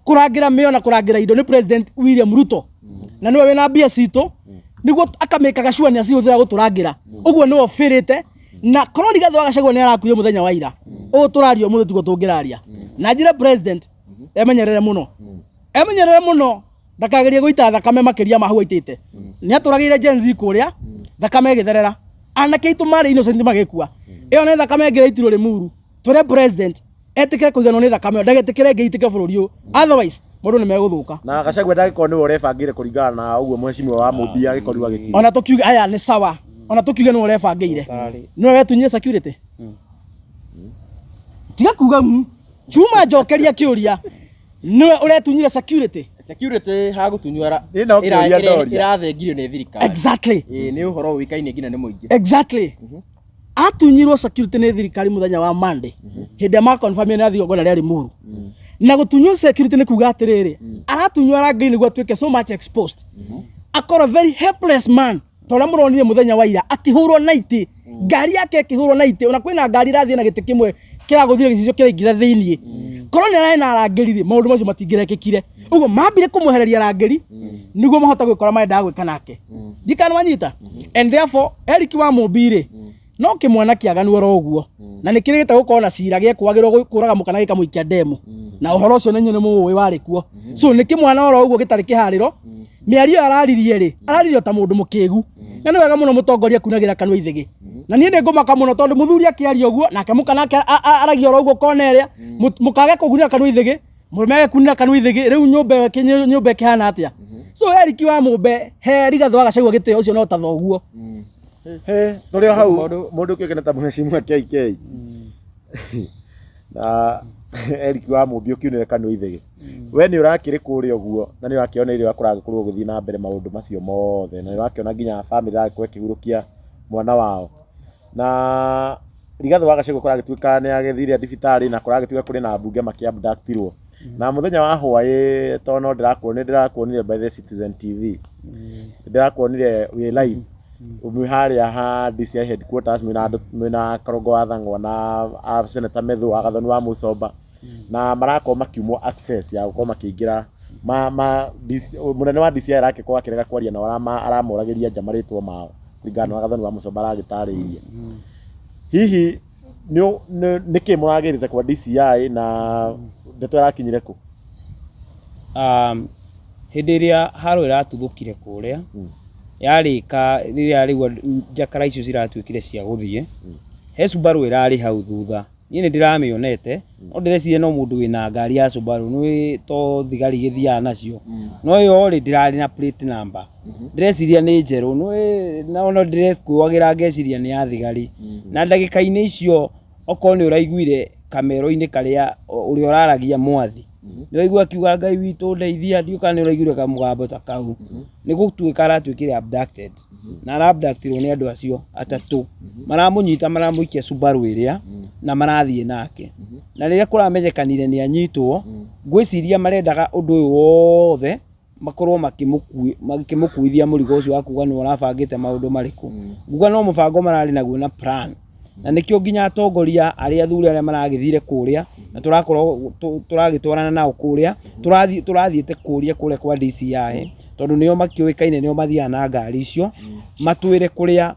kũrangĩra mĩo na kũrangĩra indo nĩ President William Ruto, na nĩwe wĩna mbia citũ nĩguo akamĩkaga sure nĩ acihũthĩra gũtũrangĩra. Ũguo nĩwe ũbĩrĩte na korwo Rigathĩ wa Gachagua nĩ arakuire mũthenya wa ira, ũũ tũraria ũmũthĩ tiguo tũngĩraria. Na njĩre president emenyerere mũno, emenyerere mũno, ndakagerie gũita thakame makĩria ma hau aitĩte. Nĩ atũragĩire Gen Z kũrĩa, thakame ĩgĩtherera, anake aitũ marĩ innocent magĩkua. Ĩyo nĩ thakame ĩngĩ ĩraitirwo Limuru. Twĩre president etĩkĩre kũiganwo nĩ thakame ĩyo, ndagetĩkĩre ĩngĩ itĩke bũrũri ũyũ, otherwise maũndũ nĩ megũthũka. Na Gachagua ndangĩkorwo nĩwe ũrebangĩire, kũringana na ũguo mheshimiwa wa Mũmbi agĩkorirwo agĩkiuga? Ona tũkiuge aya nĩ sawa, ona tũkiuge nĩwe ũrebangĩire, nĩwe wetunyire security. Tiga kuga chuma, njokeria kĩũria, nĩwe ũretunyire security? Security hagũtunywo Ĩ no kĩũria ndoria. Ĩrathengirio nĩ thirikari. Exactly. Ĩ nĩ ũhoro ũĩkaine nginya nĩ mũingĩ. Exactly, atunyirwo security nĩ thirikari mũthenya wa Monday, hĩndĩ ĩrĩa makonfirmire nĩ athiĩ igongona rĩa Limuru. Na gũtunywo security nĩ kuga atĩrĩrĩ, aratunywo arangĩri nĩguo atuĩke so much exposed, akorwo very helpless man, ta ũrĩa mũronire mũthenya wa ira akĩhũrwo na itĩ, ngari yake ĩkĩhũrwo na itĩ. Ona kwĩna ngari irathiĩ na gĩtĩ kĩmwe kĩragũthire gĩcicio kĩraingĩra thĩiniĩ. Korwo nĩ ararĩ na arangĩri rĩ, maũndũ macio matingĩrekĩkire. Ũguo mambire kũmwehereria arangĩri nĩguo mahote gwĩkora marendaga gwĩka nake. Ndikana wanyita. And therefore Eric wa Mũmbi rĩ, no kĩmwana kĩaganu oro ũguo, na nĩ kĩrĩgĩte gũkorwo na cira gĩekwagĩrwo kũraga mũkana gĩkamũikia ndemu, na ũhoro ũcio nĩ inyuĩ nĩ mũũĩ warĩ kuo. So nĩ kĩmwana oro ũguo gĩtarĩ kĩharĩro. Mĩario ĩyo araririe rĩ, araririe o ta mũndũ mũkĩgu, na nĩ wega mũno mũtongoria kunagĩra kanua ithĩgĩ. Na niĩ nĩ ngũmaka mũno tondũ mũthuri akĩaria ũguo, nake mũka nake aragia oro ũguo kona ĩrĩa mũkage kũgunĩra kanua ithĩgĩ, mũrũme age kunĩra kanua ithĩgĩ. Rĩu nyũmba ĩyo nyũmba ĩkĩhana atĩa? So Eric wa Mũmbe, he Rigathĩ wa Gachagua gĩtĩo, ũcio no ta thoguo. He, tũrĩ o hau, mũndũ ũkĩũkaine ta mheshimiwa KK na Eric wa Mũmbi ũkiunĩre kanua ithĩgĩ, we nĩ ũrakĩrĩ kũrĩa ũguo na nĩ ũrakĩona ũrĩa kũragĩkorwo gũgĩthiĩ na mbere maũndũ macio mothe, na nĩ ũrakĩona nginya bamĩrĩ ĩragĩkorwo ĩkĩhurũkia mwana wao, na Rigathĩ wa Gachagua kũragĩtuĩka nĩ agĩthire thibitarĩ, na kũragĩtuĩka kũrĩ na mbunge makĩabductirwo na mũthenya wa hwaĩ, tondũ no ndĩrakuonire, ndĩrakuonire by the Citizen TV, ndĩrakuonire wĩ live mwĩ harĩa ha DCI headquarters, mwĩna andũ, mwĩna Karongo wa Thang'wa na a Senator Methu wa Gathoni wa Mũcomba, na marakorwo makiumwo access ya gũkorwo makĩingĩra ma DC. Mũnene wa DCI arakĩkorwo akĩrega kwaria nao, aramoragĩria nja marĩtwa mao, kũringana na Gathoni wa Mũcomba aragĩtarĩirie. Hihi nĩkĩ mũragĩrĩte kwa DCI na ndeto ĩrakinyire kũ? Hĩndĩ ĩrĩa haro ĩratuthũkire kũrĩa yarĩka, rĩrĩa rĩu njakara icio ciratuĩkire cia gũthiĩ, he Subaru ĩrarĩ hau thutha. Niĩ nĩ ndĩramĩonete, no ndĩreciria no mũndũ wĩna ngari ya Subaru nĩ to thigari gĩthiaga nacio, no ĩyo rĩ, ndĩrarĩ na plate number. Ndĩreciria nĩ njerũ nĩ no no ndĩrekuagĩra, ngeciria nĩ ya thigari. Na ndagĩka-inĩ icio, okorwo nĩ ũraiguire kamero-inĩ karĩa ũrĩa ũraragia mwathi, nĩ ũraigua akiuga, "Ngai witũ ndeithia." Ndiũ kana nĩ ũraiguire kamũgambo ta kau. Nĩ gũtuĩka aratuĩkire abducted, na arabductirwo nĩ andũ acio atatũ maramũnyita, maramũikia Subaru ĩrĩa na marathiĩ nake. Na rĩrĩa kũramenyekanire nĩ anyitwo, ngwĩciria marendaga ũndũ ũyũ wothe. Makorwo makĩmũkuithia mũrigo ũcio wa kuga nĩ ũrabangĩte maũndũ marĩkũ. Nguga no mũbango mararĩ naguo na plan, na nĩkĩo nginya atongoria arĩa athuri arĩa maragĩthire kũrĩa na tũrakorwo tũragĩtwarana nao kũrĩa, tũrathiĩte kũria kũrĩa kwa DCI, tondũ nĩo makĩũĩkaine, nĩo mathiaga na ngari icio, matwĩre kũrĩa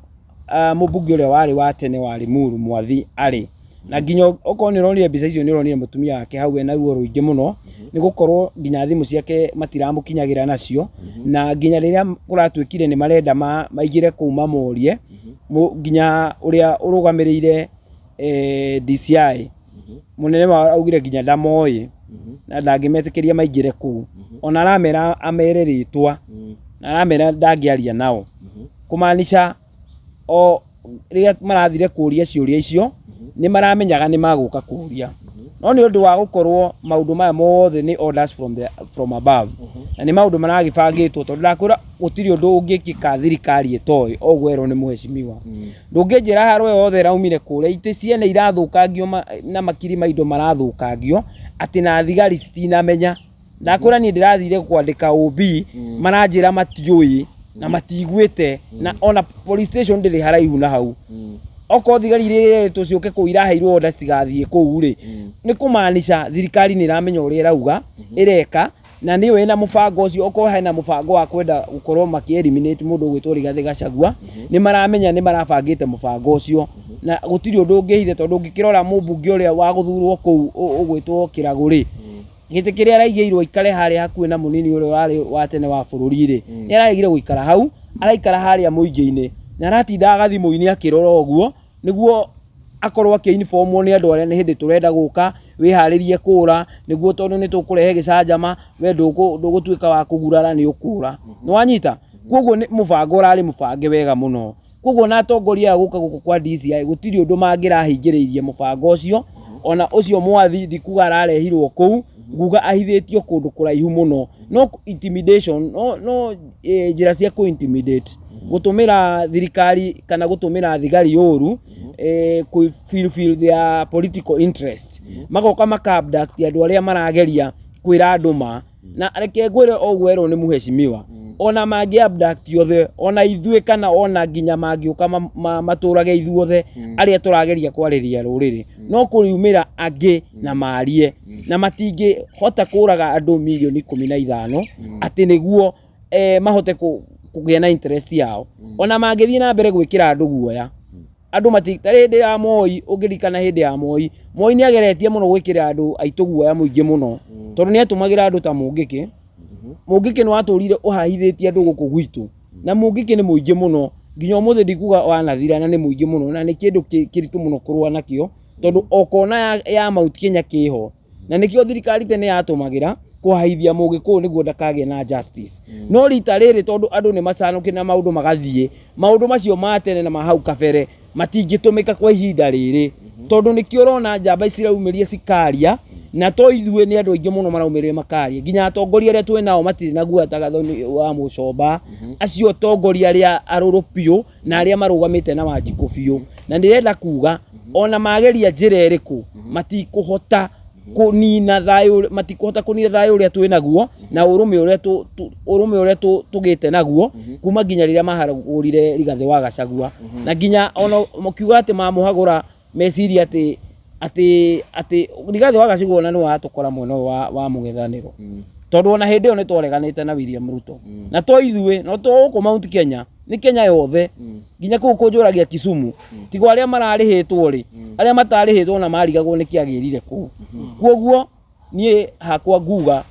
mũmbunge ũrĩa warĩ wa tene wa Limuru Mwathi arĩ. Na nginya okorwo nĩ ũronire mbica icio, nĩ ũronire mũtumia wake hau ena ruo rũingĩ mũno, nĩ gũkorwo nginya thimũ ciake matiramũkinyagĩra nacio. Na nginya rĩrĩa kũratuĩkire nĩ marenda maingĩre kũu mamorie, nginya ũrĩa ũrũgamĩrĩire DCI mũnene wao augire nginya ndamoĩ na ndangĩmetĩkĩria maingĩre kũu. Ona aramera amere rĩtwa na aramera ndangĩaria nao, kũmaanisha o rĩrĩa marathire kũria ciũria icio nĩ maramenyaga nĩ magũka kũria. No nĩ ũndũ wa gũkorwo maũndũ maya mothe nĩ orders from above, na nĩ maũndũ maragĩbangĩtwo, tondũ ndakwĩra gũtirĩ ũndũ ũngĩkĩka thirikari ĩtoĩ. Ũguo erwo nĩ mheshimiwa, ndũngĩnjĩra harĩa yothe ĩraumire kũrĩa itĩ ciene irathũkangio na makiri ma indo marathũkangio atĩ na thigari citinamenya. Ndakwĩra niĩ ndĩrathire kwandĩka OB, maranjĩra matiũĩ na matiguĩte, na ona police station ndĩrĩ haraihu na hau. Okorwo thigari iria iretwo ciũke kũu iraheirwo order citigathiĩ kũu rĩ, nĩ kũmaanisha thirikari nĩ ĩramenya ũrĩa ĩrauga ĩreka, na nĩyo ĩna mũbango ũcio. Okorwo hena mũbango wa kwenda gũkorwo makĩ eliminate mũndũ ũgwĩtwo Rigathĩ Gachagua, nĩ maramenya nĩ marabangĩte mũbango ũcio, na gũtirĩ ũndũ ũngĩhithe, tondũ ũngĩkĩrora mũmbunge ũrĩa wa gũthurwo kũu ũgwĩtwo Kĩragũ rĩ, gĩtĩ kĩrĩa araigĩirwo aikare harĩa hakuhĩ na mũnini ũrĩa warĩ wa tene wa bũrũri rĩ, nĩ araregire gũikara hau, araikara harĩa mũingĩ-inĩ na aratindaga gathimũ-inĩ akĩrora ũguo nĩguo akorwo akĩ-informwo nĩ andũ arĩa nĩ hĩndĩ tũrenda gũka, wĩharĩrie kũra nĩguo, tondũ nĩ tũkũrehe gĩcanjama, we ndũgũtuĩka wa kũgurara, nĩ ũkũra. Nĩ wanyita? Koguo nĩ mũbango ũrarĩ mũbange wega mũno. Koguo na atongoria aya gũka gũkũ kwa DCI, gũtirĩ ũndũ mangĩrahingĩrĩirie mũbango ũcio. Ona ũcio Mwathi ndikuga ararehirwo kũu, nguga ahithĩtio kũndũ kũraihu mũno. No intimidation, no njĩra cia kũ intimidate, gũtũmĩra thirikari kana gũtũmĩra thigari ũru kũ fulfill their political interest, magoka maka abduct andũ arĩa marageria kwĩra andũ ma. Na reke ngwĩre o ũguo erwo nĩ mheshimiwa, ona mangĩ abduct othe, ona ithuĩ kana ona nginya mangĩũka matũrage ithuothe arĩa tũrageria kwarĩria rũrĩrĩ, no kũriumĩra angĩ na marie, na matingĩhota kũraga andũ mirioni 15 atĩ nĩguo mahote kũgĩa na interest yao. Ona mangĩthiĩ na mbere gwĩkĩra andũ guoya, andũ mati ta hĩndĩ ya Moi, ũngĩririkana hĩndĩ ya Moi, Moi nĩ ageretie mũno gwĩkĩra andũ aitũ guoya mũingĩ mũno, tondũ nĩ atũmagĩra andũ ta Mũngĩkĩ. Mũngĩkĩ nĩ watũrire ũhahithĩtie andũ gũkũ gwitũ, na Mũngĩkĩ nĩ mũingĩ mũno nginya ũmũthĩ, ndikuga wanathira, na nĩ mũingĩ mũno, na nĩ kĩndũ kĩritũ mũno kũrũa nakĩo, tondũ o kona ya Mount Kenya kĩho, na nĩkĩo thirikari tene yatũmagĩra kũhahithia Mũgĩkũyũ nĩguo ndakagĩe na justice. No rita rĩrĩ, tondũ andũ nĩ macanũkĩ na maũndũ magathiĩ, maũndũ macio ma tene na ma hau kabere matingĩtũmĩka kwa ihinda rĩrĩ, tondũ nĩkĩo ũrona njamba ici ciraumĩria cikaria. Na to ithuĩ, nĩ andũ aingĩ mũno maraumĩrire makaria, nginya atongoria arĩa twĩ nao matirĩ na guoya ta Gathoni wa Mũcomba, acio atongoria arĩa arũrũ biũ na arĩa marũgamĩte na Wanjikũ biũ. Na ndĩrenda kuga ona mageria njĩra ĩrĩkũ, matikũhota kũnina thayũ, matikũhota kũnina thayũ ũrĩa twĩ naguo na ũrũme ũrĩa tũgĩte naguo kuma nginya rĩrĩa mahagũrire Rigathĩ wa Gachagua. Na nginya ona mũkiuga atĩ mamũhagũra, meciria atĩ Rigathĩ wa Gachagua ona nĩ watũkora mwena ũyũ wa mũng'ethanĩro, tondũ ona hĩndĩ ĩyo nĩ twareganĩte na William Ruto. Na to ithuĩ, no to gũkũ Mount Kenya, nĩ Kenya yothe, nginya kũu kũnjũragia Kisumu, tigo arĩa mararĩhĩtwo rĩ, arĩa matarĩhĩtwo na marigagwo nĩ kĩagĩrire kũu. Kuoguo niĩ hakwa nguga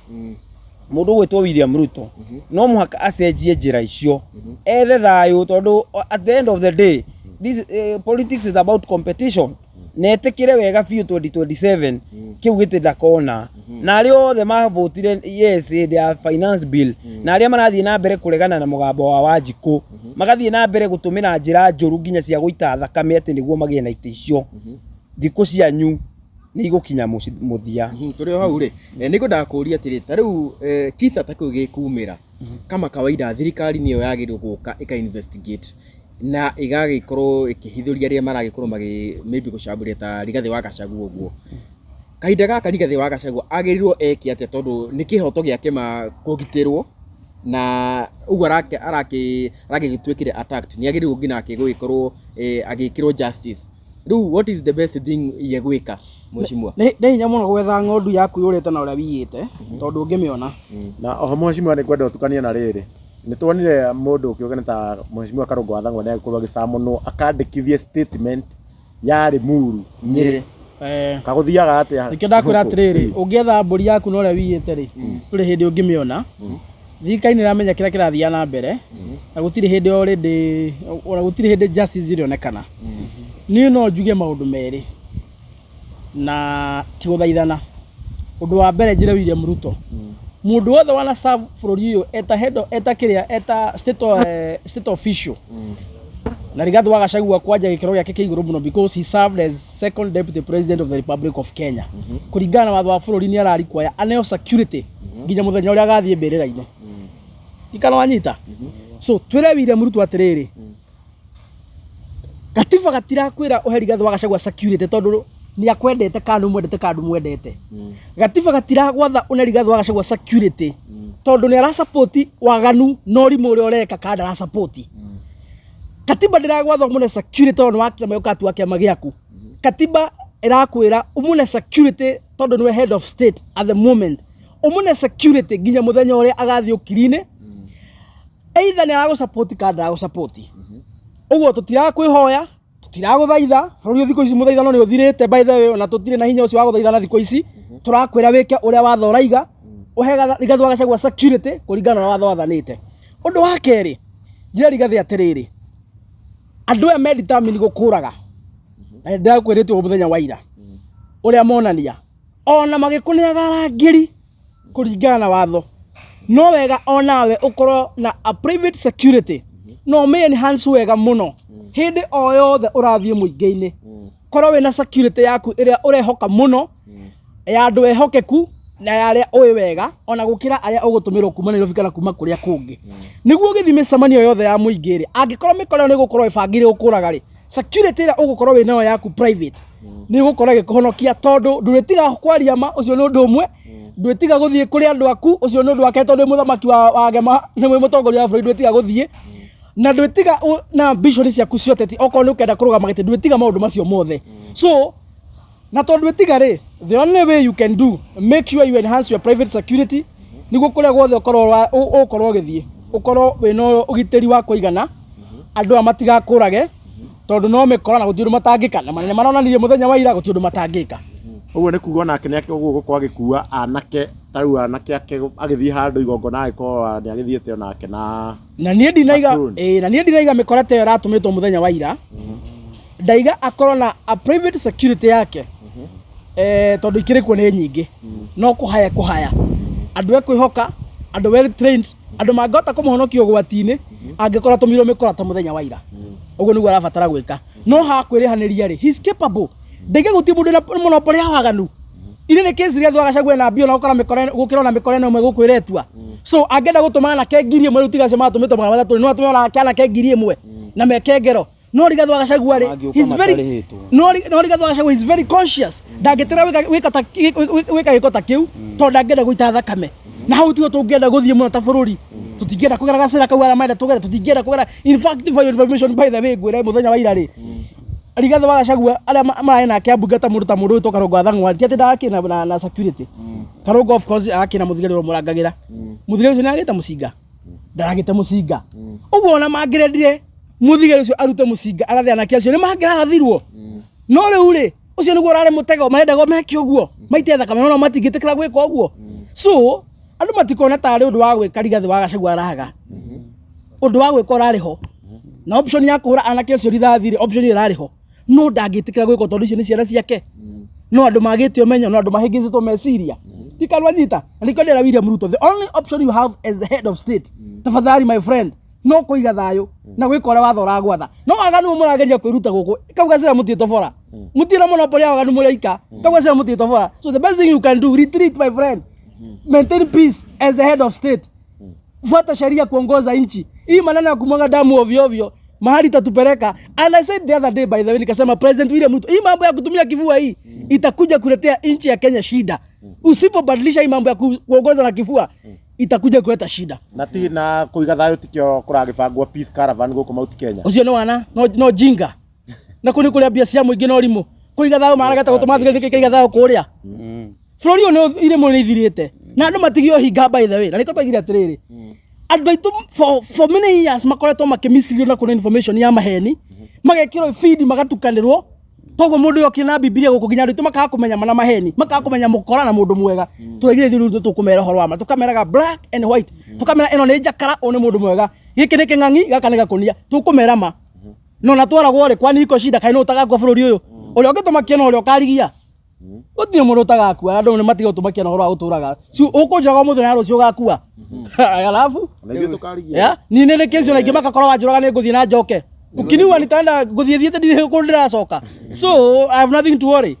mũndũ ũgwĩtwo William Ruto no mũhaka acenjie njĩra icio, ethe thayũ, tondũ at the end of the day this politics is about competition. Na etĩkĩre wega biũ 2027 kĩu gĩtĩ ndakona, na arĩa othe mavotire yes hĩndĩ ya finance bill, na arĩa marathiĩ na mbere kũregana na mũgambo wa Wanjikũ, magathiĩ na mbere gũtũmĩra njĩra njũru nginya cia gũita thakame atĩ nĩguo magĩe na itĩ icio, thikũ cianyu nĩ igũkinya mũthia. Tũrĩ o hau rĩ, nĩ ngwendaga kũũria atĩrĩ, ta rĩu kisa ta kĩu gĩkumĩra, kama kawaida thirikari nĩyo yagĩrĩirwo gũka ĩka investigate na ĩgagĩkorwo ĩkĩhithũria arĩa maragĩkorwo magĩ maybe gũcambũria ta Rigathĩ wa Gachagua ũguo. Kahinda gaka Rigathĩ wa Gachagua agĩrĩirwo eke atĩa, tondũ nĩ kĩhoto gĩake ma kũgitĩrwo? Na ũguo aragĩtuĩkire attacked, nĩ agĩrĩirwo nginya gũgĩkorwo agĩkĩrwo justice. Rĩu what is the best thing ye gwĩka, mheshimiwa? Nĩ hinya mũno gwetha ng'ondu yaku yũrĩte na ũrĩa wiyĩte, tondũ ũngĩmĩona. Na oho, mheshimiwa, nĩ ngwenda ũtukanie na rĩrĩ, nĩ tuonire mũndũ ũkĩũgana ta mheshimiwa Karũngũ wa Thang'wa nĩ agĩkorwo agĩcamunwo akandĩkithie statement ya Limuru, Nyĩrĩ. Kagũthiaga atĩa? Nĩkĩo ndakwĩra atĩrĩrĩ, ũngĩetha mbũri yaku na ũrĩa wiyĩte rĩ, ndũrĩ hĩndĩ ũngĩmĩona. Thirikari nĩ ĩramenya kĩrĩa kĩrathiĩ na mbere, na gũtirĩ hĩndĩ already, ona gũtirĩ hĩndĩ justice ĩrĩonekana. Niĩ no njuge maũndũ merĩ na ti gũthaithana. Ũndũ wa mbere, njĩre William Ruto, mũndũ wothe wana serve bũrũri ũyũ eta head eta kĩrĩa eta state official, na Rigathi wa Gachagua kwanja gĩkĩro gĩake kĩa igũrũ mũno, because he served as second deputy president of the Republic of Kenya, kũringana na watho wa bũrũri nĩ ararikwaya aneo security nginya mũthenya ũrĩa agathiĩ mbĩrĩra-inĩ. Ikana wanyita. So twĩre William Ruto atĩrĩrĩ, gatiba gatirakwĩra ũhe Rigathi wa Gachagua security tondũ nĩ akwendete kana ndũmwendete kana ndũmwendete. Gatiba gatiragwatha ũne Rigathi wa Gachagua security tondũ nĩ arasupport waganu na ũrimũ ũrĩa ũreka kana ndarasupport. Katiba ndĩragwatha ũmũne security tondũ nĩ wa kĩama ũkatua kĩama gĩaku. Katiba ĩrakwĩra ũmũne security tondũ nĩwe head of state at the moment, ũmũne security nginya mũthenya ũrĩa agathiĩ ũkiri-inĩ, either nĩ aragũsupport kana ndaragũsupport. Ũguo tũtirakwĩhoya, tũtiragũthaitha. Bũrũri ũyũ thikũ ici mũthaithano nĩ ũthirĩte, by the way, ona tũtirĩ na hinya ũcio wa gũthaithana thikũ ici. Tũrakwĩra wĩke ũrĩa watho ũraiga, ũhe Rigathi wa Gachagua security kũringana na watho wathanĩte. Ũndũ wa kerĩ, njĩra Rigathi atĩrĩrĩ, andũ aya me determined gũkũraga, na ndĩrakwĩrĩte ũguo mũthenya wa ira ũrĩa monania ona magĩkũneaga arangĩri kũringana na watho, no wega onawe ũkorwo na a private security no ũmĩ enhance wega mũno. Hĩndĩ o yothe ũrathiĩ mũingĩ-inĩ, korwo wĩna security yaku ĩrĩa ũrehoka mũno, ya andũ ehokeku na ya arĩa ũĩ wega ona gũkĩra arĩa ũgũtũmĩrwo kuma Nairobi kana kuma kũrĩa kũngĩ, nĩguo ũgĩthiĩ mĩcemanio yothe ya mũingĩ rĩ, angĩkorwo mĩkora ĩyo nĩ ĩgũkorwo ĩbangĩire gũkũraga rĩ, security ĩrĩa ũgũkorwo wĩ nayo yaku private nĩ ĩgũkorwo ĩgĩkũhonokia, tondũ ndũrĩtiga kwaria ma. Ũcio nĩ ũndũ ũmwe. Ndwĩtiga gũthiĩ kũrĩ andũ aku. Ũcio nĩ ũndũ wa kerĩ, tondũ wĩ mũthamaki wa Gema, nĩ wĩ mũtongoria wa bũrũri, ndwĩtiga gũthiĩ na ndwĩtiga na ambition ciaku cia ũteti, okorwo nĩ ũkenda kũrũgama gĩtĩ, ndwĩtiga maũndũ macio mothe. So na tondũ ndwĩtiga rĩ, the only way you can do, make sure you enhance your private security, nĩguo kũrĩa guothe ũkorwo ũgũkorwo ũgĩthiĩ, ũkorwo wĩna ũgitĩri wa kũigana, andũ aya matigakũrage, tondũ no mĩkora na gũtirĩ ũndũ matangĩka, na manene maronanirie mũthenya wa ira gũtirĩ ũndũ matangĩka. Ũguo nĩ kuga onake nĩ ũguo gũkorwo agĩkua anake, ta rĩu anake ake agĩthiĩ handũ igongona, agĩkorwo nĩ agĩthiĩte onake na Na niĩ ndinaiga Platoon. Ĩĩ, na niĩ ndinaiga mĩkora ta ĩyo ĩratũmĩtwo mũthenya wa ira, ndaiga akorwo na a private security yake, tondũ ikĩrĩ kuo nĩ nyingĩ, no kũhaya kũhaya andũ ekwĩhoka, andũ well trained, andũ mangĩhota kũmũhonokia ũgwati-inĩ angĩkorwo atũmirwo mĩkora ta mũthenya wa ira. Ũguo nĩguo arabatara gwĩka. No ha kwĩrĩhanĩria rĩ, he's capable. Ndaiga gũtirĩ mũndũ wĩna monopoly ya waganu. Ini nĩ kesi Rigathi wa Gachagua na mbio na gũkora mĩkora gũkĩra ona mĩkora ĩno ĩmwe gũkũ ĩretua. So angĩenda gũtũma anake 1000, rĩu tiga acio matũmĩtwo 300, no atũme onake anake 1000 na meke ngero. No Rigathi wa Gachagua rĩ, Mangĩũka he's very matarĩhĩtwo. no Rigathi wa Gachagua is very conscious, ndangĩtĩra gwĩka ta gwĩka gĩko ta kĩu, tondũ ndangĩenda gũita thakame, na hau tiho tũngĩenda gũthiĩ mũno ta bũrũri. Tũtingĩenda kũgera gacĩra kau arĩa marenda tũgere, tũtingĩenda kũgera. In fact, for your information, by the way, ngwĩre mũthenya wa ira rĩ, Rigathi wa Gachagua arĩa mararĩ nake ambunge ta mũndũ wĩtwo Karũngũ wa Thang'wa, ti atĩ ndarakĩ na security. Karũngũ of course arakĩ na mũthigari ũrĩa ũmũrangagĩra. Mũthigari ũcio nĩaragĩte mũcinga, ndaragĩte mũcinga. Ũguo ona mangĩrendire mũthigari ũcio arute mũcinga arathe anake acio, nĩ mangĩrarathirwo. No rĩu rĩ, ũcio nĩguo ũrarĩ mũtego marendaga meke ũguo, maite thakame, no matingĩtĩkĩra gwĩka ũguo. So andũ matikona tarĩ ũndũ wa gwĩka Rigathi wa Gachagua araga ũndũ wa gwĩka ũrarĩ ho, na option ya kũhũra anake acio rithathi rĩ, option ĩyo ĩrarĩ ho, no ndangĩtĩkĩra gwĩka tondũ icio nĩ ciana ciake, no andũ magĩte ũmenyo, no andũ mahĩngĩcĩtwo meciria tikanwa nyita. Na nĩkĩo ndĩra William Ruto, the only option you have as the head of state, tafadhali my friend, no kũiga thayũ na gwĩka ũrĩa watho ũragwatha. No waganu mũrageria kwĩruta gũkũ, kau gacĩra mũtiĩtobora, mũtirĩ na monopoly ya waganu mũrĩ kau gacĩra mũtiĩtobora. So the best thing you can do, retreat, my friend, maintain peace as the head of state, fuata sheria kuongoza nchi hii. Maneno ya kumwaga damu ovyo ovyo mahali itatupeleka. And I said the other day, by the way, nikasema President William Ruto, hii mambo ya kutumia kifua hii itakuja kuletea nchi ya Kenya shida. Usipobadilisha hii mambo ya kuongoza na kifua. itakuja kuleta shida. Na ti na kuiga thayo tikio kuragibangwo peace caravan guku Mount Kenya. Ucio nĩ wana no jinga na kũ nĩ kũrĩa mbia cia mũingĩ na ũrimũ kũiga thayũ marageta gũtũma thigari nĩkĩ kĩiga thayũ kũrĩa bũrũri ũyũ nĩ irĩmũ nĩ ithirĩte na andũ matigio hinga by the way na nĩkĩo twaigire atĩrĩrĩ andũ aitũ for many years makoretwo makĩmislead na kũna information ya maheni magekĩrwo feed magatukanĩrwo toguo mũndũ ũyũ okire na Bibilia gũkũ nginya andũ aitũ makaga kũmenya mana maheni makaga kũmenya mũkora na mũndũ mwega. Tũraigire ithuĩ rĩu tũkũmera ũhoro wa ma tũkameraga black and white tũkamera ĩno nĩ njakara ũyũ nĩ mũndũ mwega gĩkĩ nĩ kĩng'ang'i gaka nĩ gakũnia tũkũmera ma no na twaragwo rĩ kwani iko shida kaĩ nũ ũtagakua bũrũri ũyũ ũrĩa ũngĩtũmakia na ũrĩa ũkarigia gũtirĩ mũndũ ũtagakua andũ nĩ matiga gũtũmakia na ũhoro wa gũtũraga si ũkũnjũraga ũmũthĩ na rũciũ ũgakua alafu Na ithuĩ tũkarigia. ya ni nĩ kĩcio na ingĩ makakorwo wanjũraga nĩ ngũthiĩ na njoke ukiniua nitaenda ngũthiĩ thiĩte ndirĩ kũndũ ndĩracoka so I have nothing to worry.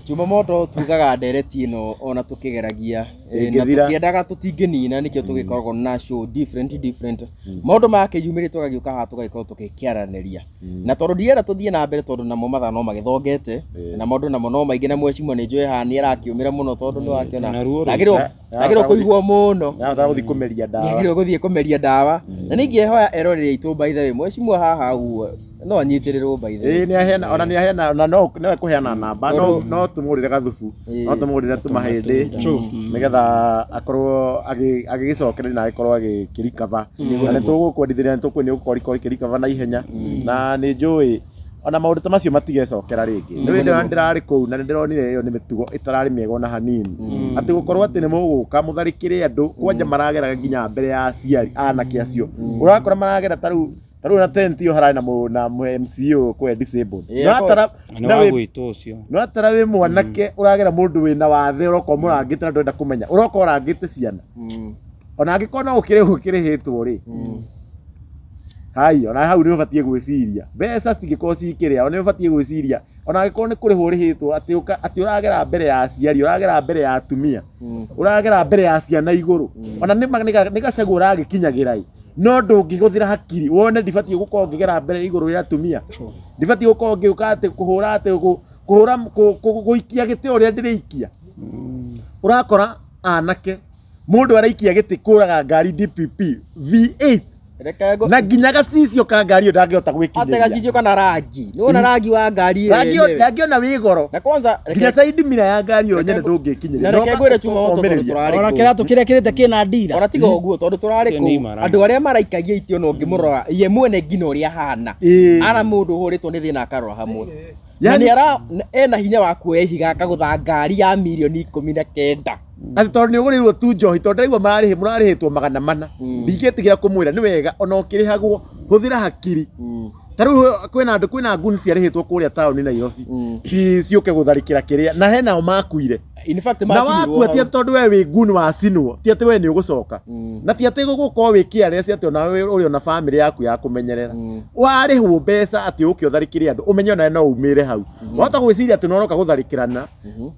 Chuma moto tugaga ndereti ĩno ona tũkĩgeragia na Ĩngĩthira. tũkĩendaga tũtingĩnina nĩkĩo tũgĩkoragwo na show different different maũndũ makĩyumĩria tũgagĩũka haha tũgagĩkorwo tũgĩkĩaranĩria na tondũ ndirenda tũthiĩ na mbere tondũ namo mathaa no magĩthongete na maũndũ namo no maingĩ na mwecimwa nĩ njũĩ haha nĩ arakĩũmĩra mũno tondũ nĩ wakĩona Na ruo rũingĩ. ndagĩrĩirwo kũigua mũno Nĩabatara gũthiĩ kũmeria ndawa. nĩagĩrĩirwo gũthiĩ kũmeria ndawa na ningĩhoya eroreri aitũ by the way mwecimwa haha ũguo no anyitĩrĩrwo by the way Ĩĩ nĩaheana ona nĩaheana ona no no ekũheana namba no no tũmũgũrĩre gathubu no tũmũgũrĩre tũmahĩndĩ nĩgetha akorwo agĩgĩcokereria na agĩkorwo agĩkĩrikaba na nĩ tũgũkwendithĩria nĩ tũkũĩ nĩ ũgũkorwo ĩkĩrikaba na ihenya na nĩ njũĩ ona maũndũ ta macio matigecokera rĩngĩ nĩ hĩndĩ ndĩrarĩ kũu na nĩ ndĩronire ĩyo nĩ mĩtugo ĩtararĩ mĩega ona hanini atĩ gũkorwo atĩ nĩ mũgũka mũtharĩkĩre andũ kwanja marageraga nginya mbere ya aciari anake acio ũrakora maragera ta rĩu na tent ĩyo hararĩ na na MCA kwe disabled Yeah, no atara Na nĩ na wa wĩ gwĩtwo ũcio no atara wĩ mwanake ũragera mũndũ wĩna wathe ũroka ũmũrangĩte na ndũrenda kũmenya ũroka ũrangĩte ciana ona angĩkorwo no ũkĩrĩhwo ũkĩrĩhĩtwo rĩ hai ona hau nĩ ũbatiĩ gwĩciria mbeca citingĩkorwo cikĩrĩa ona nĩ ũbatiĩ gwĩciria ona angĩkorwo nĩ kũrĩhwo ũrĩhĩtwo atĩ atĩ ũragera mbere ya aciari ũragera mbere ya atumia ũragera mbere ya ciana igũrũ ona nĩ gacegũ ũragĩkinyagĩra ĩ no ndũngĩhũthĩra hakiri wone ndibatiĩ gũkorwo ngĩgera mbere igũrũ ya atumia ndibatiĩ gũkorwo ngĩũka atĩ kũhũra atĩ kũhũra gũikia gĩtĩ ũrĩa ndĩrĩikia ũrakora anake mũndũ araikia gĩtĩ kũraga ngari DPP V8 reke ngũ na nginya gacicio ka ngari ĩyo ndangĩhota ate gwĩkinyĩria gacicio kana rangi nĩ wona rangi wa ngari ĩyo yenyewe. ndangĩona wĩ goro na kwanza nginya side mirror ya ngari ĩyo nyene na ndũngĩkinyĩria reke ngwĩre chuma moto tondũ tũrarĩ ona kũu kĩratũ kĩrĩa kĩrĩte kĩna ndira ona tiga ũguo tondũ tũrarĩ Ũcio nĩ kũu imaranga. andũ arĩa maraikagia itĩ ona ũngĩmũrora ye mwene nginya ũrĩa ahana Ĩĩ. ara mũndũ ũhũrĩtwo nĩ thĩna akarora hamwe na Yani- nĩ ara ena hinya wa kuoya ihiga akagũtha ngari ya mirioni 19 atĩ tondũ nĩ ũgũrĩirwo tu njohi tondũ ndaigua mũrarĩhĩtwo 400 ndingĩtigĩra kũmwĩra nĩ wega ona ũkĩrĩhagwo hũthĩra hakiri ta rĩu kwĩna andũ kwĩna nguni ciarĩhĩtwo kũrĩa taũni Nairobi ciũke gũtharĩkĩra kĩrĩa na hena o makuire in fact na macinirwo wakua ti hau. atĩ tondũ we wĩ nguni wacinwo ti atĩ we nĩ ũgũcoka na ti atĩ gũgũkorwo wĩ careless atĩ ona we ũrĩ ona bamĩrĩ yaku ya kũmenyerera warĩhwo mbeca atĩ ũke ũtharĩkĩre andũ ũmenye onawe no umĩre hau wahota gwĩciria atĩ nĩũroka gũtharĩkĩrana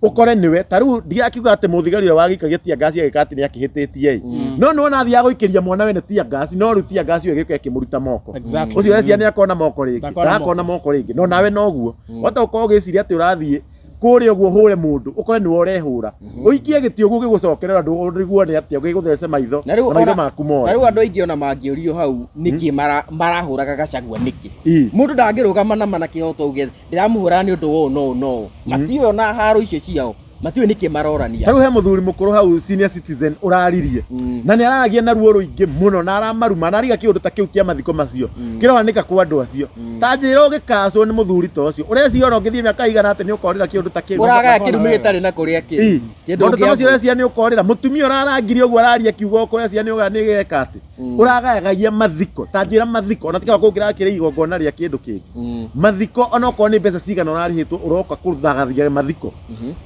ũkore nĩwe ta rĩu ndirakiuga atĩ mũthigari ũrĩa wagĩikagia tear gas agĩka atĩ nĩakĩhĩtĩtie ĩ no nĩwona athiaga gũikĩria mwana wene tear gas no rĩu tear gas ĩyo ĩgĩũka ĩkĩmũruta moko Exactly. ũcio eciria nĩakona moko rĩngĩ Ndakona ndakona moko rĩngĩ no nawe noguo wahota gũkorwo ũgĩciria atĩ ũrathiĩ kũrĩa ũguo ũhũre mũndũ ũkore nĩwe ũrehũra ũikie gĩtĩ ũguo gĩgũcokerera ndũriguo nĩ atĩa gĩgũthece maitho na rĩu na maitho ona- maku more ta rĩu andũ aingĩ ona mangĩũrio hau nĩkĩ marahũraga Gachagua nĩkĩ Ĩ. mũndũ ndangĩrũgama na mana kĩhoto uge ndĩramũhũra nĩ ũndũ wa ũũ na ũũ na ũũ matiũĩ ona haro icio ciao matiũĩ nĩkĩ marorania ta rĩu he mũthuri mũkũrũ hau senior citizen ũraririe na nĩ araragia na ruo rũingĩ mũno na aramaruma na ariga kĩũndũ ta kĩu kĩa mathiko macio kĩrohanĩka kwa andũ acio ta njĩra ũgĩkacwo nĩ mũthuri ta ũcio ũreciria ona ũngĩthiĩ mĩaka igana atĩ nĩ ũkorĩra kĩũndũ ta kĩu ũragaya kĩrumi gĩtarĩ na kũrĩa kĩrĩ Ĩ, Kĩndũ maũndũ ta macio ũngĩambwo. ũreciria nĩ ũkorĩra mũtumia ũrarangirie ũguo araria kiugo ũreciria nĩ ũga nĩ geka atĩ ũragayagagia mathiko ta njĩra mathiko ona tiga kũu kĩrakĩrĩ igongona rĩa kĩndũ kĩngĩ mathiko ona okorwo nĩ mbeca cigana ũrarĩhĩtwo ũroka kũthagathia mathiko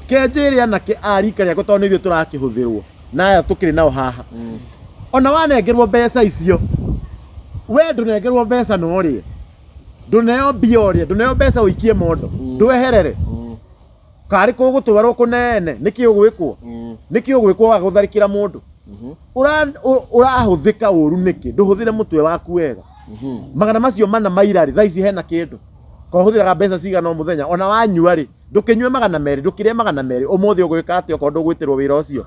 ke njĩre anake a rika rĩakwa tondũ nĩ ithuĩ tũrakĩhũthĩrwo na aya tũkĩrĩ nao haha ona wanengerwo mbeca icio we ndũnengerwo mbeca no ũrĩe ndũneo mbia ũrĩe ndũneo mbeca ũikie mondo ndweherere karĩ kũgũtwarwo kũnene nĩkĩ ũgwĩkwo nĩkĩ ũgwĩkwo wa gũtharĩkĩra mũndũ Ũrahũthĩka ũru nĩkĩ ndũhũthĩre mũtwe waku wega 400 mairarĩ thaa ici hena kĩndũ kohũthĩraga mbeca cigana o mũthenya ona wanyua rĩ Ndũkĩnyue 200, ndũkĩrĩe 200, ũmũthĩ ũgwĩka atĩa okorwo ndũgwĩtĩrwo wĩra ũcio?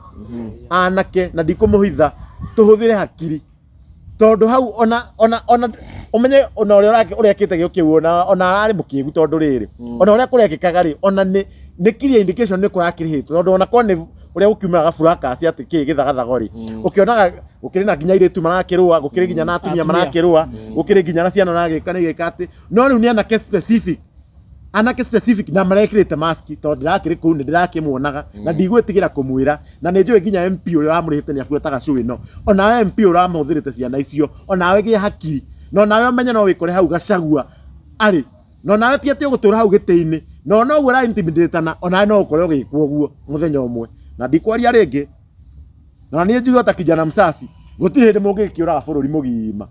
Anake, na ndikũmũhitha, tũhũthĩre hakiri, tondũ hau ona ũmenye ona ũrĩa ũrekĩte gĩo kĩu, ona ararĩ mũkĩgu, tondũ rĩrĩ, ona ũrĩa kũrekĩkaga rĩ, ona nĩ clear indication nĩ kũrakĩrĩhĩtwo, tondũ ona korwo nĩ ũrĩa gũkiumĩraga fracas atĩ kĩ gĩthagathago rĩ, ũkĩonaga gũkĩrĩ na nginya airĩtu marakĩrũa, gũkĩrĩ nginya na atumia marakĩrũa, gũkĩrĩ nginya na ciana maragĩka nĩ gĩka atĩ, no rĩu nĩ anake specific, anake specific, na marekĩrĩte maski, tondũ ndĩrakĩrĩ kũu, nĩ ndĩrakĩmuonaga na ndigwĩtigĩra kũmwĩra, na nĩ njũĩ nginya MP ũrĩa ũramũrĩhĩte nĩ abuataga show ĩno. Onawe MP ũramũhũthĩrĩte ciana icio, onawe gĩa hakiri, na onawe ũmenye no wĩkore hau Gachagua arĩ, na onawe ti atĩ ũgũtũra hau gĩtĩ-inĩ, na ona ũguo ũra intimidate-ana, onawe no ũkore ũgĩkwo ũguo mũthenya ũmwe. Na ndikwaria rĩngĩ, na niĩ njuge ta kijana msafi, gũtirĩ hĩndĩ mũngĩkĩũraga bũrũri mũgima,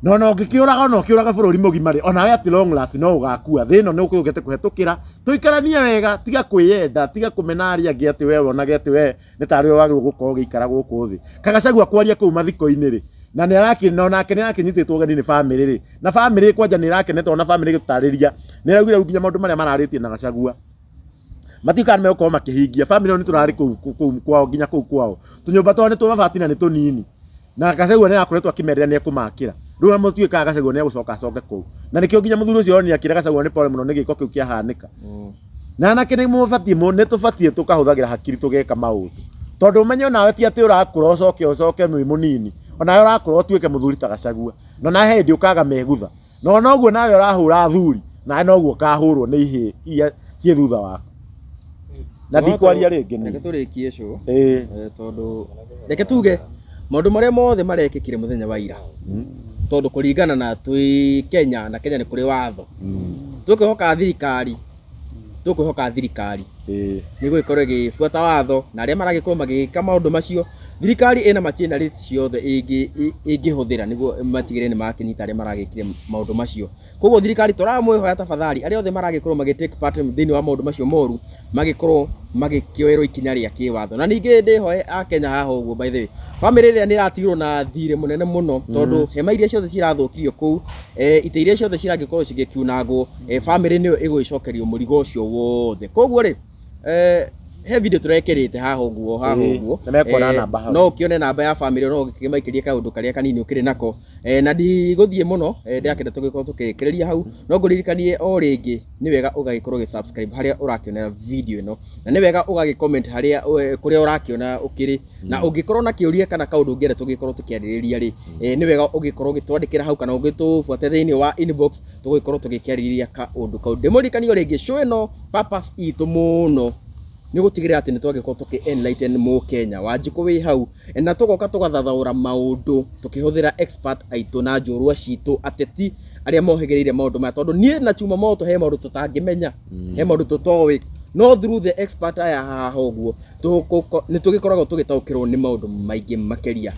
na ona ũngĩkĩũraga, ona ũkĩũraga bũrũri mũgima rĩ, onawe at long last no ũgakua. Thĩ ĩno nĩ ũkũgĩte kũhetũkĩra, tũikaranie wega, tiga kwĩyenda, tiga kũmena arĩa angĩ, atĩ we wonage atĩ we nĩ tarĩ we wagĩrĩirwo gũkorwo ũgĩikara gũkũ thĩ. Kagacagua kwaria kũu mathiko-inĩ rĩ, na nĩ arakĩ na onake nĩ arakĩnyitĩtwo ũgeni nĩ bamĩrĩ rĩ, na bamĩrĩ kwanja nĩ ĩrakenete, ona bamĩrĩ ĩgĩtũtarĩria nĩ ĩraugire rĩu nginya maũndũ marĩa mararĩtie na Gachagua matiũĩ kana nĩ megũkorwo makĩhingia. Bamĩrĩ ĩyo nĩ tũrarĩ kũu kwao, nginya kũu kwao tũnyũmba twao nĩ twa mabati na nĩ tũnini, na Gachagua nĩ arakoretwo akĩmerĩra nĩ ekũmakĩra. Rĩu ona mũtiũĩ kana Gachagua nĩ egũcoka acoke kũu, na nĩkĩo nginya mũthuri ũcio onire akĩra Gachagua nĩ pole mũno nĩ gĩko kĩu kĩahanĩka. Na anake nĩ mũbatiĩ, nĩ tũbatiĩ tũkahũthagĩra hakiri tũgeka maũndũ, tondũ ũmenye onawe ti atĩ ũrakũra ũcoke wĩ mũnini, onawe ũrakũra ũtuĩke mũthuri ta Gachagua, na onawe he hĩndĩ ũkaga megutha, na ona ũguo nawe ũrahũra athuri, nawe noguo ũkahũrwo nĩ ihĩĩ iria ciĩ thutha waku. Na ndikwaria rĩngĩ Reke niĩ. Tũrĩkie show. Ĩĩ. Tondũ reke tuge maũndũ marĩa mothe marekĩkire mũthenya wa ira, tondũ kũringana na twĩ Kenya, na Kenya nĩ kũrĩ watho, tũkwĩhoka thirikari nĩ gũgĩkorwo ĩgĩbuata watho, na arĩa maragĩkorwo magĩka maũndũ macio, thirikari ĩna machinery ciothe ĩngĩhũthĩra nĩguo matigĩrĩre nĩ makĩnyita arĩa maragĩkire maũndũ macio. Koguo thirikari tũramwĩhoya, tafadhali, arĩa othe maragĩkorwo magĩ take part thĩinĩ wa maũndũ macio moru magĩkorwo magĩkĩoerwo ikinya rĩa kĩwatho. Na ningĩ ndĩhoe a Kenya haha ũguo, by the way, family ĩrĩa nĩ ĩratigirwo na thirĩ mũnene mũno, tondũ hema iria ciothe cirathũkirio kũu, itĩ iria ciothe cirangĩkorwo cigĩkiunangwo, family nĩyo ĩgũgĩcokerio mũrigo ũcio wothe. Koguo rĩ, he video tũrekĩrĩte haha ũguo, haha ũguo. Nĩ mekuona namba hau. No ũkĩone namba ya family, no ũkĩmaikĩrie kaũndũ karĩa kanini ũkĩrĩ nako. Na ndigũthiĩ mũno, ndĩrakĩenda tũgĩkorwo tũkĩrĩkĩrĩria hau, no ngũririkanie o rĩngĩ nĩ wega ũgagĩkorwo ũgĩ subscribe harĩa ũrakĩonera video ĩno, na nĩ wega ũgagĩ comment harĩa kũrĩa ũrakĩona ũkĩrĩ, na ũngĩkorwo na kĩũria kana kaũndũ ũngĩenda tũgĩkorwo tũkĩarĩrĩria rĩ, nĩ wega ũgĩkorwo ũgĩtwandĩkĩra hau kana ũgĩtũbuate thĩinĩ wa inbox, tũgũgĩkorwo tũgĩkĩarĩrĩria kaũndũ kau. Ndĩmũririkanie o rĩngĩ, show ĩno purpose itũ mũno nĩ gũtigĩrĩra atĩ nĩ twagĩkorwo tũkĩ enlighten mũkenya Wanjikũ wĩ hau, na tũgoka tũgathathaũra maũndũ tũkĩhũthĩra expert aitũ na njũrua citũ, ateti arĩa mohĩgĩrĩire maũndũ maya, tondũ niĩ na Chuma Moto he maũndũ tũtangĩmenya, he maũndũ tũtoĩ, no through the expert aya haha ũguo nĩ tũgĩkoragwo tũgĩtaũkĩrwo nĩ maũndũ maingĩ makĩria.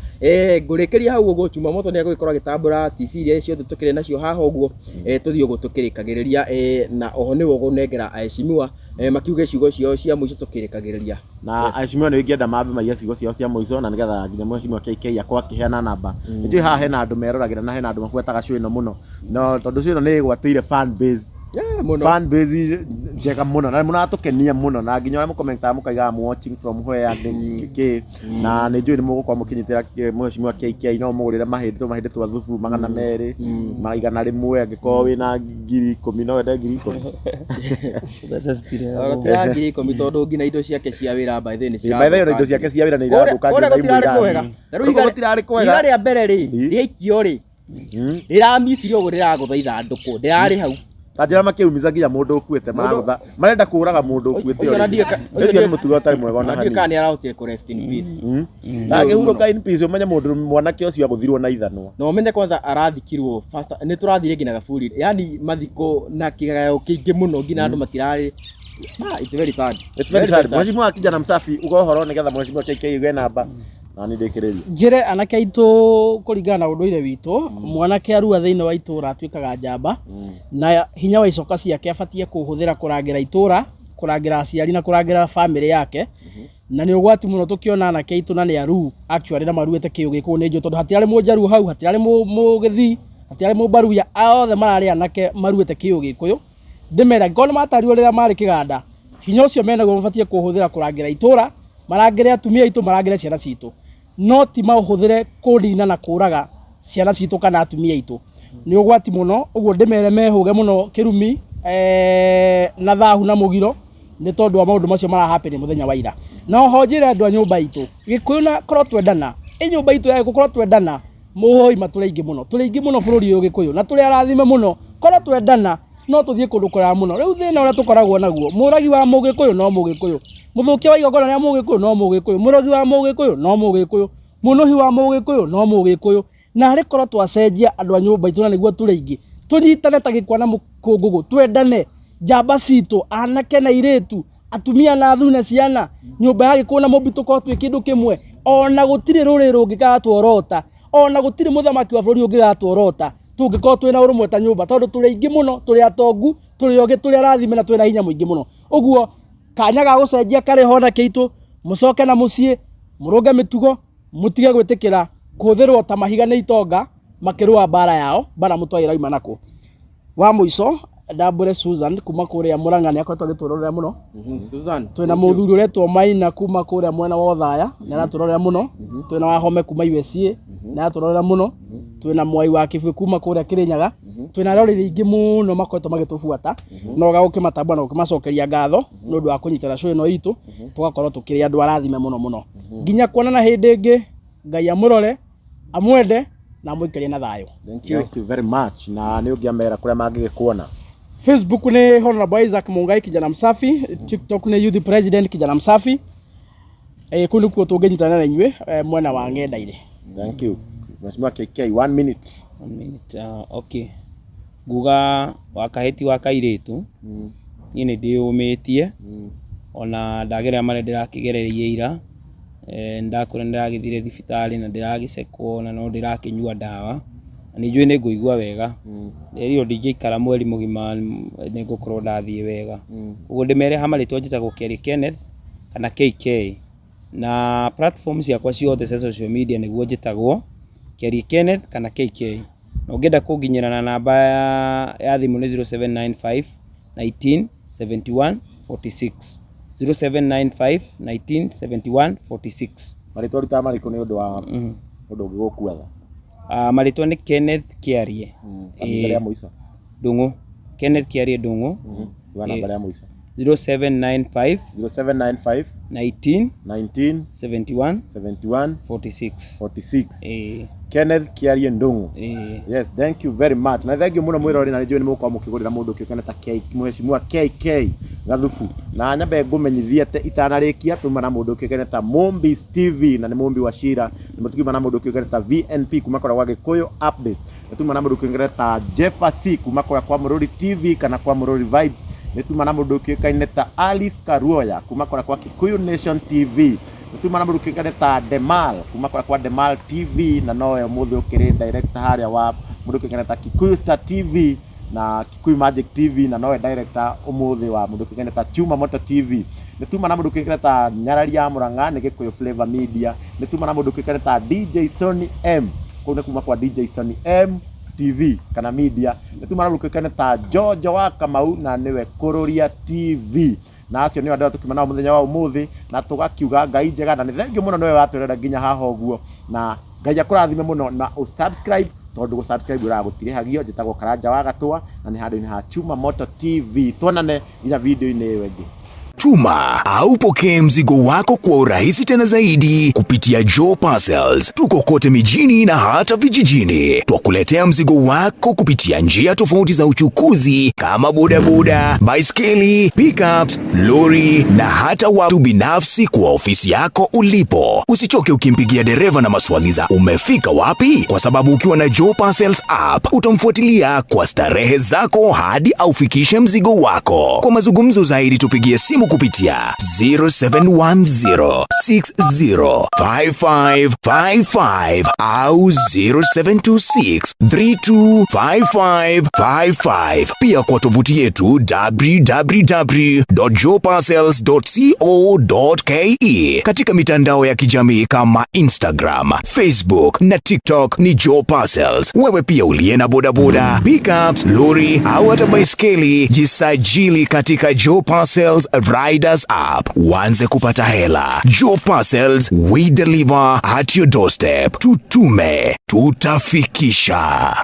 Ngũrĩkĩria hau ũguo. Chuma Moto nĩ agũgĩkorwo agĩtambũra TV iria ciothe tũkĩrĩ nacio haha ũguo, tũthiĩ ũguo tũkĩrĩkagĩrĩria, na oho nĩwe ũgũnengera aheshimiwa, makiuge ciugo ciao cia mũico tũkĩrĩkagĩrĩria. Na aheshimiwa nĩ ingĩenda mambe maiye ciugo ciao cia mũico, na nĩgetha nginya mheshimiwa KK akorwo akĩheana namba. Nĩ njũĩ haha hena andũ meroragĩra na hena andũ mabuataga show ĩno mũno, no tondũ show ĩno nĩ ĩgwatĩire fan base, Yeah, mũno. Fan base njega mũno, na mũratũkenia mũno, na nginya ũrĩa mũkomentaga mũkaigaga "I'm watching from where" nĩ kĩ, na nĩ njũĩ nĩ mũgũkorwo mũkĩnyitĩra mheshimiwa KK. No mũgũrĩre mahĩndĩ, tũmahĩndĩ twa thubu 200, ma 100, angĩkorwo wĩna 10,000 no wende 10,000. Mbeca citirĩ. Ona ti ya 10,000, tondũ nginya indo ciake cia wĩra, by the way, nĩ By the way, indo ciake cia wĩra nĩ irathũkangio Kũrĩa na imwe gũtirarĩ irathi. kwega. Ta rĩu Kũrĩa gũtirarĩ kwega. Ihiga rĩa mbere rĩ, rĩaikio rĩ, rĩramicire ũguo, rĩragũtha ithandũkũ, ndĩrarĩ hau. Ta njĩra makĩumiza nginya mũndũ ũkuĩte, maragũtha, marenda kũraga mũndũ ũkuĩte. Ũcio ona Ũcio nĩ mũtugo ũtarĩ mwega ona ndiũĩ hanini. kana nĩ arahotire kũ rest in peace. Na akĩhurũka in peace, ũmenye mũndũ mwanake ũcio agũthirwo na ithanwa. Na ũmenye kwanza arathikirwo fast, nĩ tũrathire nginya gaburi, yani mathiko na kĩgayo kĩingĩ mũno, nginya andũ matirarĩ. Ah, it's very sad. It's very sad. Mheshimiwa kijana msafi, uga ũhoro nĩgetha mheshimiwa KK uge namba na nĩ ndĩkĩrĩrie. Njĩre anake aitũ, kũringana na ũndũire witũ, mwanake arua thĩinĩ wa itũra atuĩkaga njamba, na hinya wa icoka ciake abatie kũhũthĩra kũrangĩra itũra, kũrangĩra aciari na kũrangĩra bamĩrĩ yake. Na nĩ ũgwati mũno tũkĩona anake aitũ na nĩ aruu actually, na maruĩte kĩũ gĩkũyũ nĩ njũĩ, tondũ hatirarĩ mũnjaruo hau, hatirarĩ mũgĩthii, hatirarĩ mũmbaruya, othe mararĩ anake maruĩte kĩũ gĩkũyũ. Ndĩmere angĩkorwo nĩ matarirwo rĩrĩa marĩ kĩganda, hinya ũcio menaguo mabatiĩ kũũhũthĩra kũrangĩra itũra, marangĩre atumia aitũ, marangĩre ciana citũ, no ti maũhũthĩre kũnina na kũraga ciana citũ kana atumia aitũ. Nĩ ũgwati mũno. Ũguo ndĩmere mehũge mũno kĩrumi na thahu na mũgiro nĩ tondũ wa maũndũ macio marahappen mũthenya wa ira. Na oho njĩre andũ a nyũmba itũ Gĩkũyũ, na korwo twendana ĩ nyũmba itũ ya Gĩkũyũ, korwo twendana mũhoi tũrĩ aingĩ mũno, tũrĩ aingĩ mũno bũrũri ũyũ Gĩkũyũ, na tũrĩ arathime mũno. Korwo twendana no tũthiĩ kũndũ kũraya mũno. Rĩu thĩna ũrĩa tũkoragwo naguo, mũragi wa Mũgĩkũyũ no Mũgĩkũyũ, mũthũkia wa igongona rĩa Mũgĩkũyũ no Mũgĩkũyũ, mũrogi wa Mũgĩkũyũ no Mũgĩkũyũ, mũnũhi wa Mũgĩkũyũ no Mũgĩkũyũ. Na arĩ korwo twacenjia andũ a nyũmba itũ, na nĩguo tũrĩ aingĩ, tũnyitane ta gĩkwa na mũkũngũgũ, twendane, njamba citũ, anake na airĩtu, atumia na athuri na ciana, nyũmba ya Gĩkũyũ na Mũmbi, tũkorwo twĩ kĩndũ kĩmwe. Ona gũtirĩ rũrĩrĩ rũngĩgatworota, ona gũtirĩ mũthamaki wa bũrũri ũngĩgatworota, tũngĩkorwo twĩna ũrũmwe ta nyũmba, tondũ tũrĩ aingĩ mũno, tũrĩ atongu, tũrĩ ogĩ, tũrĩ arathime na twĩna hinya mũingĩ mũno. Ũguo kanya ga gũcenjia karĩ ho na kĩitũ, mũcoke na mũciĩ, mũrũnge mĩtugo, mũtige gwĩtĩkĩra kũhũthĩrwo ta mahiga nĩ itonga makĩrũa mbara yao, mbara mũtoĩ ĩrauma nakũ. Wa mũico, ndambũre Susan kuma kũrĩa Mũrang'a, nĩ akoretwo agĩtũrorera mũno. Susan. Twĩna mũthuri ũretwo Maina kuma kũrĩa mwena wa Othaya, nĩ aratũrorera mũno. Twĩna Wahome kuma USA, nĩ aratũrorera mũno. Twĩna Mwai wa Kĩbui kuma kũrĩa Kĩrĩnyaga. Twĩna aroreri aingĩ mũno makoretwo magĩtũbuata, no gagũkĩmatambũra na gũkĩmacokeria ngatho nĩ ũndũ wa kũnyitĩra show ĩno itũ, tũgakorwo tũkĩrĩ andũ arathime mũno mũno. Nginya kuonana hĩndĩ ĩngĩ, Ngai amũrore, amwende na amũikarie na thayũ. Thank you. Thank you very much. Na nĩ ũngĩamera kũrĩa mangĩgĩkuona? Facebook nĩ Honorable Isaac Mungai Kijana Msafi, TikTok nĩ Youth President Kijana Msafi. Kũu nĩkuo tũngĩnyitana na inyuĩ mwena wa ng'enda-inĩ. Thank you. Mheshimiwa KK, one minute. One minute, okay, nguga wa kahĩti wa kairĩtu, niĩ nĩ ndĩyũmĩtie ona ndagerera marĩa ndĩrakĩgereire ira. Ndakũra ndĩragĩthire thibitarĩ na ndĩragĩcekwo na no ndĩrakĩnyua ndawa na nĩ njũĩ nĩ ngũigua wega. Ndĩrerirwo ndingĩikara mweri mũgima, nĩ ngũkorwo ndathiĩ wega. Ũguo ndĩmere ha marĩtwa njĩtagwo Kerry Kenneth kana KK, na platform ciakwa ciothe cia social media nĩguo njĩtagwo Kerry Kenneth kana KK. Na ũngĩenda kũnginyĩra na namba ya thimũ nĩ 0795 19 71 46, 0795 19 71 46. Marĩtwa ũrutaga marĩkũ nĩ ũndũ wa ũndũ ũngĩgũkuatha? Marĩtwa nĩ Kenneth Kiarie. Namba rĩa mũico? Ndung'u, Kenneth Kiarie Ndung'u. Uga namba rĩa mũico. 0795 0795 19 19 71 71 46. 46. Ĩĩ. Kenneth Kiarie Ndung'u. Ĩĩ. Yes, thank you very much. Na thank you mũno mwĩrori, na nĩnjũĩ nĩ mũgũkorwo mũkĩgũrĩra mũndũ ũkĩũkana ta K, Mheshimiwa KK Gathubu. Na nyambe ngũmenyithie atĩ itanarĩkia, tuma na mũndũ ũkĩũkana ta Mũmbi TV, na nĩ Mũmbi wa Shira. Nĩ tũkiuma na mũndũ ũkĩũkana ta VNP kuma kũrĩa gwa Gĩkũyũ Update. Nĩ tuma na mũndũ ũkĩũkana ta Jefferson kuma kũrĩa kwa Mũrũri TV kana kwa Mũrũri Vibes. Nĩ tuma na mũndũ ũkĩũkaine ta Alice Karuoya kuma kũrĩa kwa Kikuyu Nation TV. Nĩ tuma na mũndũ ũkĩũkaine ta Demal kuma kũrĩa kwa Demal TV, na nowe ũmũthĩ ũkĩrĩ director harĩa wa mũndũ ũkĩũkaine ta Kikuyu Star TV na Kikuyu Magic TV, na nowe director ũmũthĩ wa mũndũ ũkĩũkaine ta Chuma Moto TV. Nĩ tuma na mũndũ ũkĩũkaine ta Nyarari ya Mũrang'a, nĩ Gĩkũyũ Flavor Media. Nĩ tuma na mũndũ ũkĩũkaine ta DJ Sony M, kũu nĩ kuma kwa DJ Sony M TV kana media. Nĩ tuma na mũndũ ũkĩũkaine ta Jojo wa Kamau, na nĩwe Kũrũria TV. Na acio nĩo andũ arĩa tũkiuma nao mũthenya wa ũmũthĩ, na tũgakiuga Ngai njega, na nĩ thengiũ mũno nĩwe watwĩrora nginya haha ũguo, na Ngai akũrathime mũno, na ũsubscribe tondũ gũsubscribe ũraga gũtirĩhagio. Njĩtagwo Karanja wa Gatũa, na nĩ handũ-inĩ ha Chuma Moto TV. Tuonane nginya video-inĩ ĩyo ĩngĩ. Tuma au pokee mzigo wako kwa urahisi tena zaidi kupitia Joe Parcels. Tuko kote mijini na hata vijijini. Twakuletea mzigo wako kupitia njia tofauti za uchukuzi kama bodaboda, baiskeli, pickups, lori na hata watu binafsi kwa ofisi yako ulipo. Usichoke ukimpigia dereva na maswali za umefika wapi, kwa sababu ukiwa na Joe Parcels app utamfuatilia kwa starehe zako hadi aufikishe mzigo wako. Kwa mazungumzo zaidi tupigie simu simu kupitia 0710605555 au 0726325555. Pia kwa tovuti yetu www.joeparcels.co.ke. Katika mitandao ya kijamii kama Instagram, Facebook na TikTok ni Joe Parcels. Wewe pia uliye na bodaboda, pickups, lori au hata baiskeli, jisajili katika Joe Parcels Riders app uanze kupata hela. Joe Parcels, we deliver at your doorstep. Tutume, tutafikisha.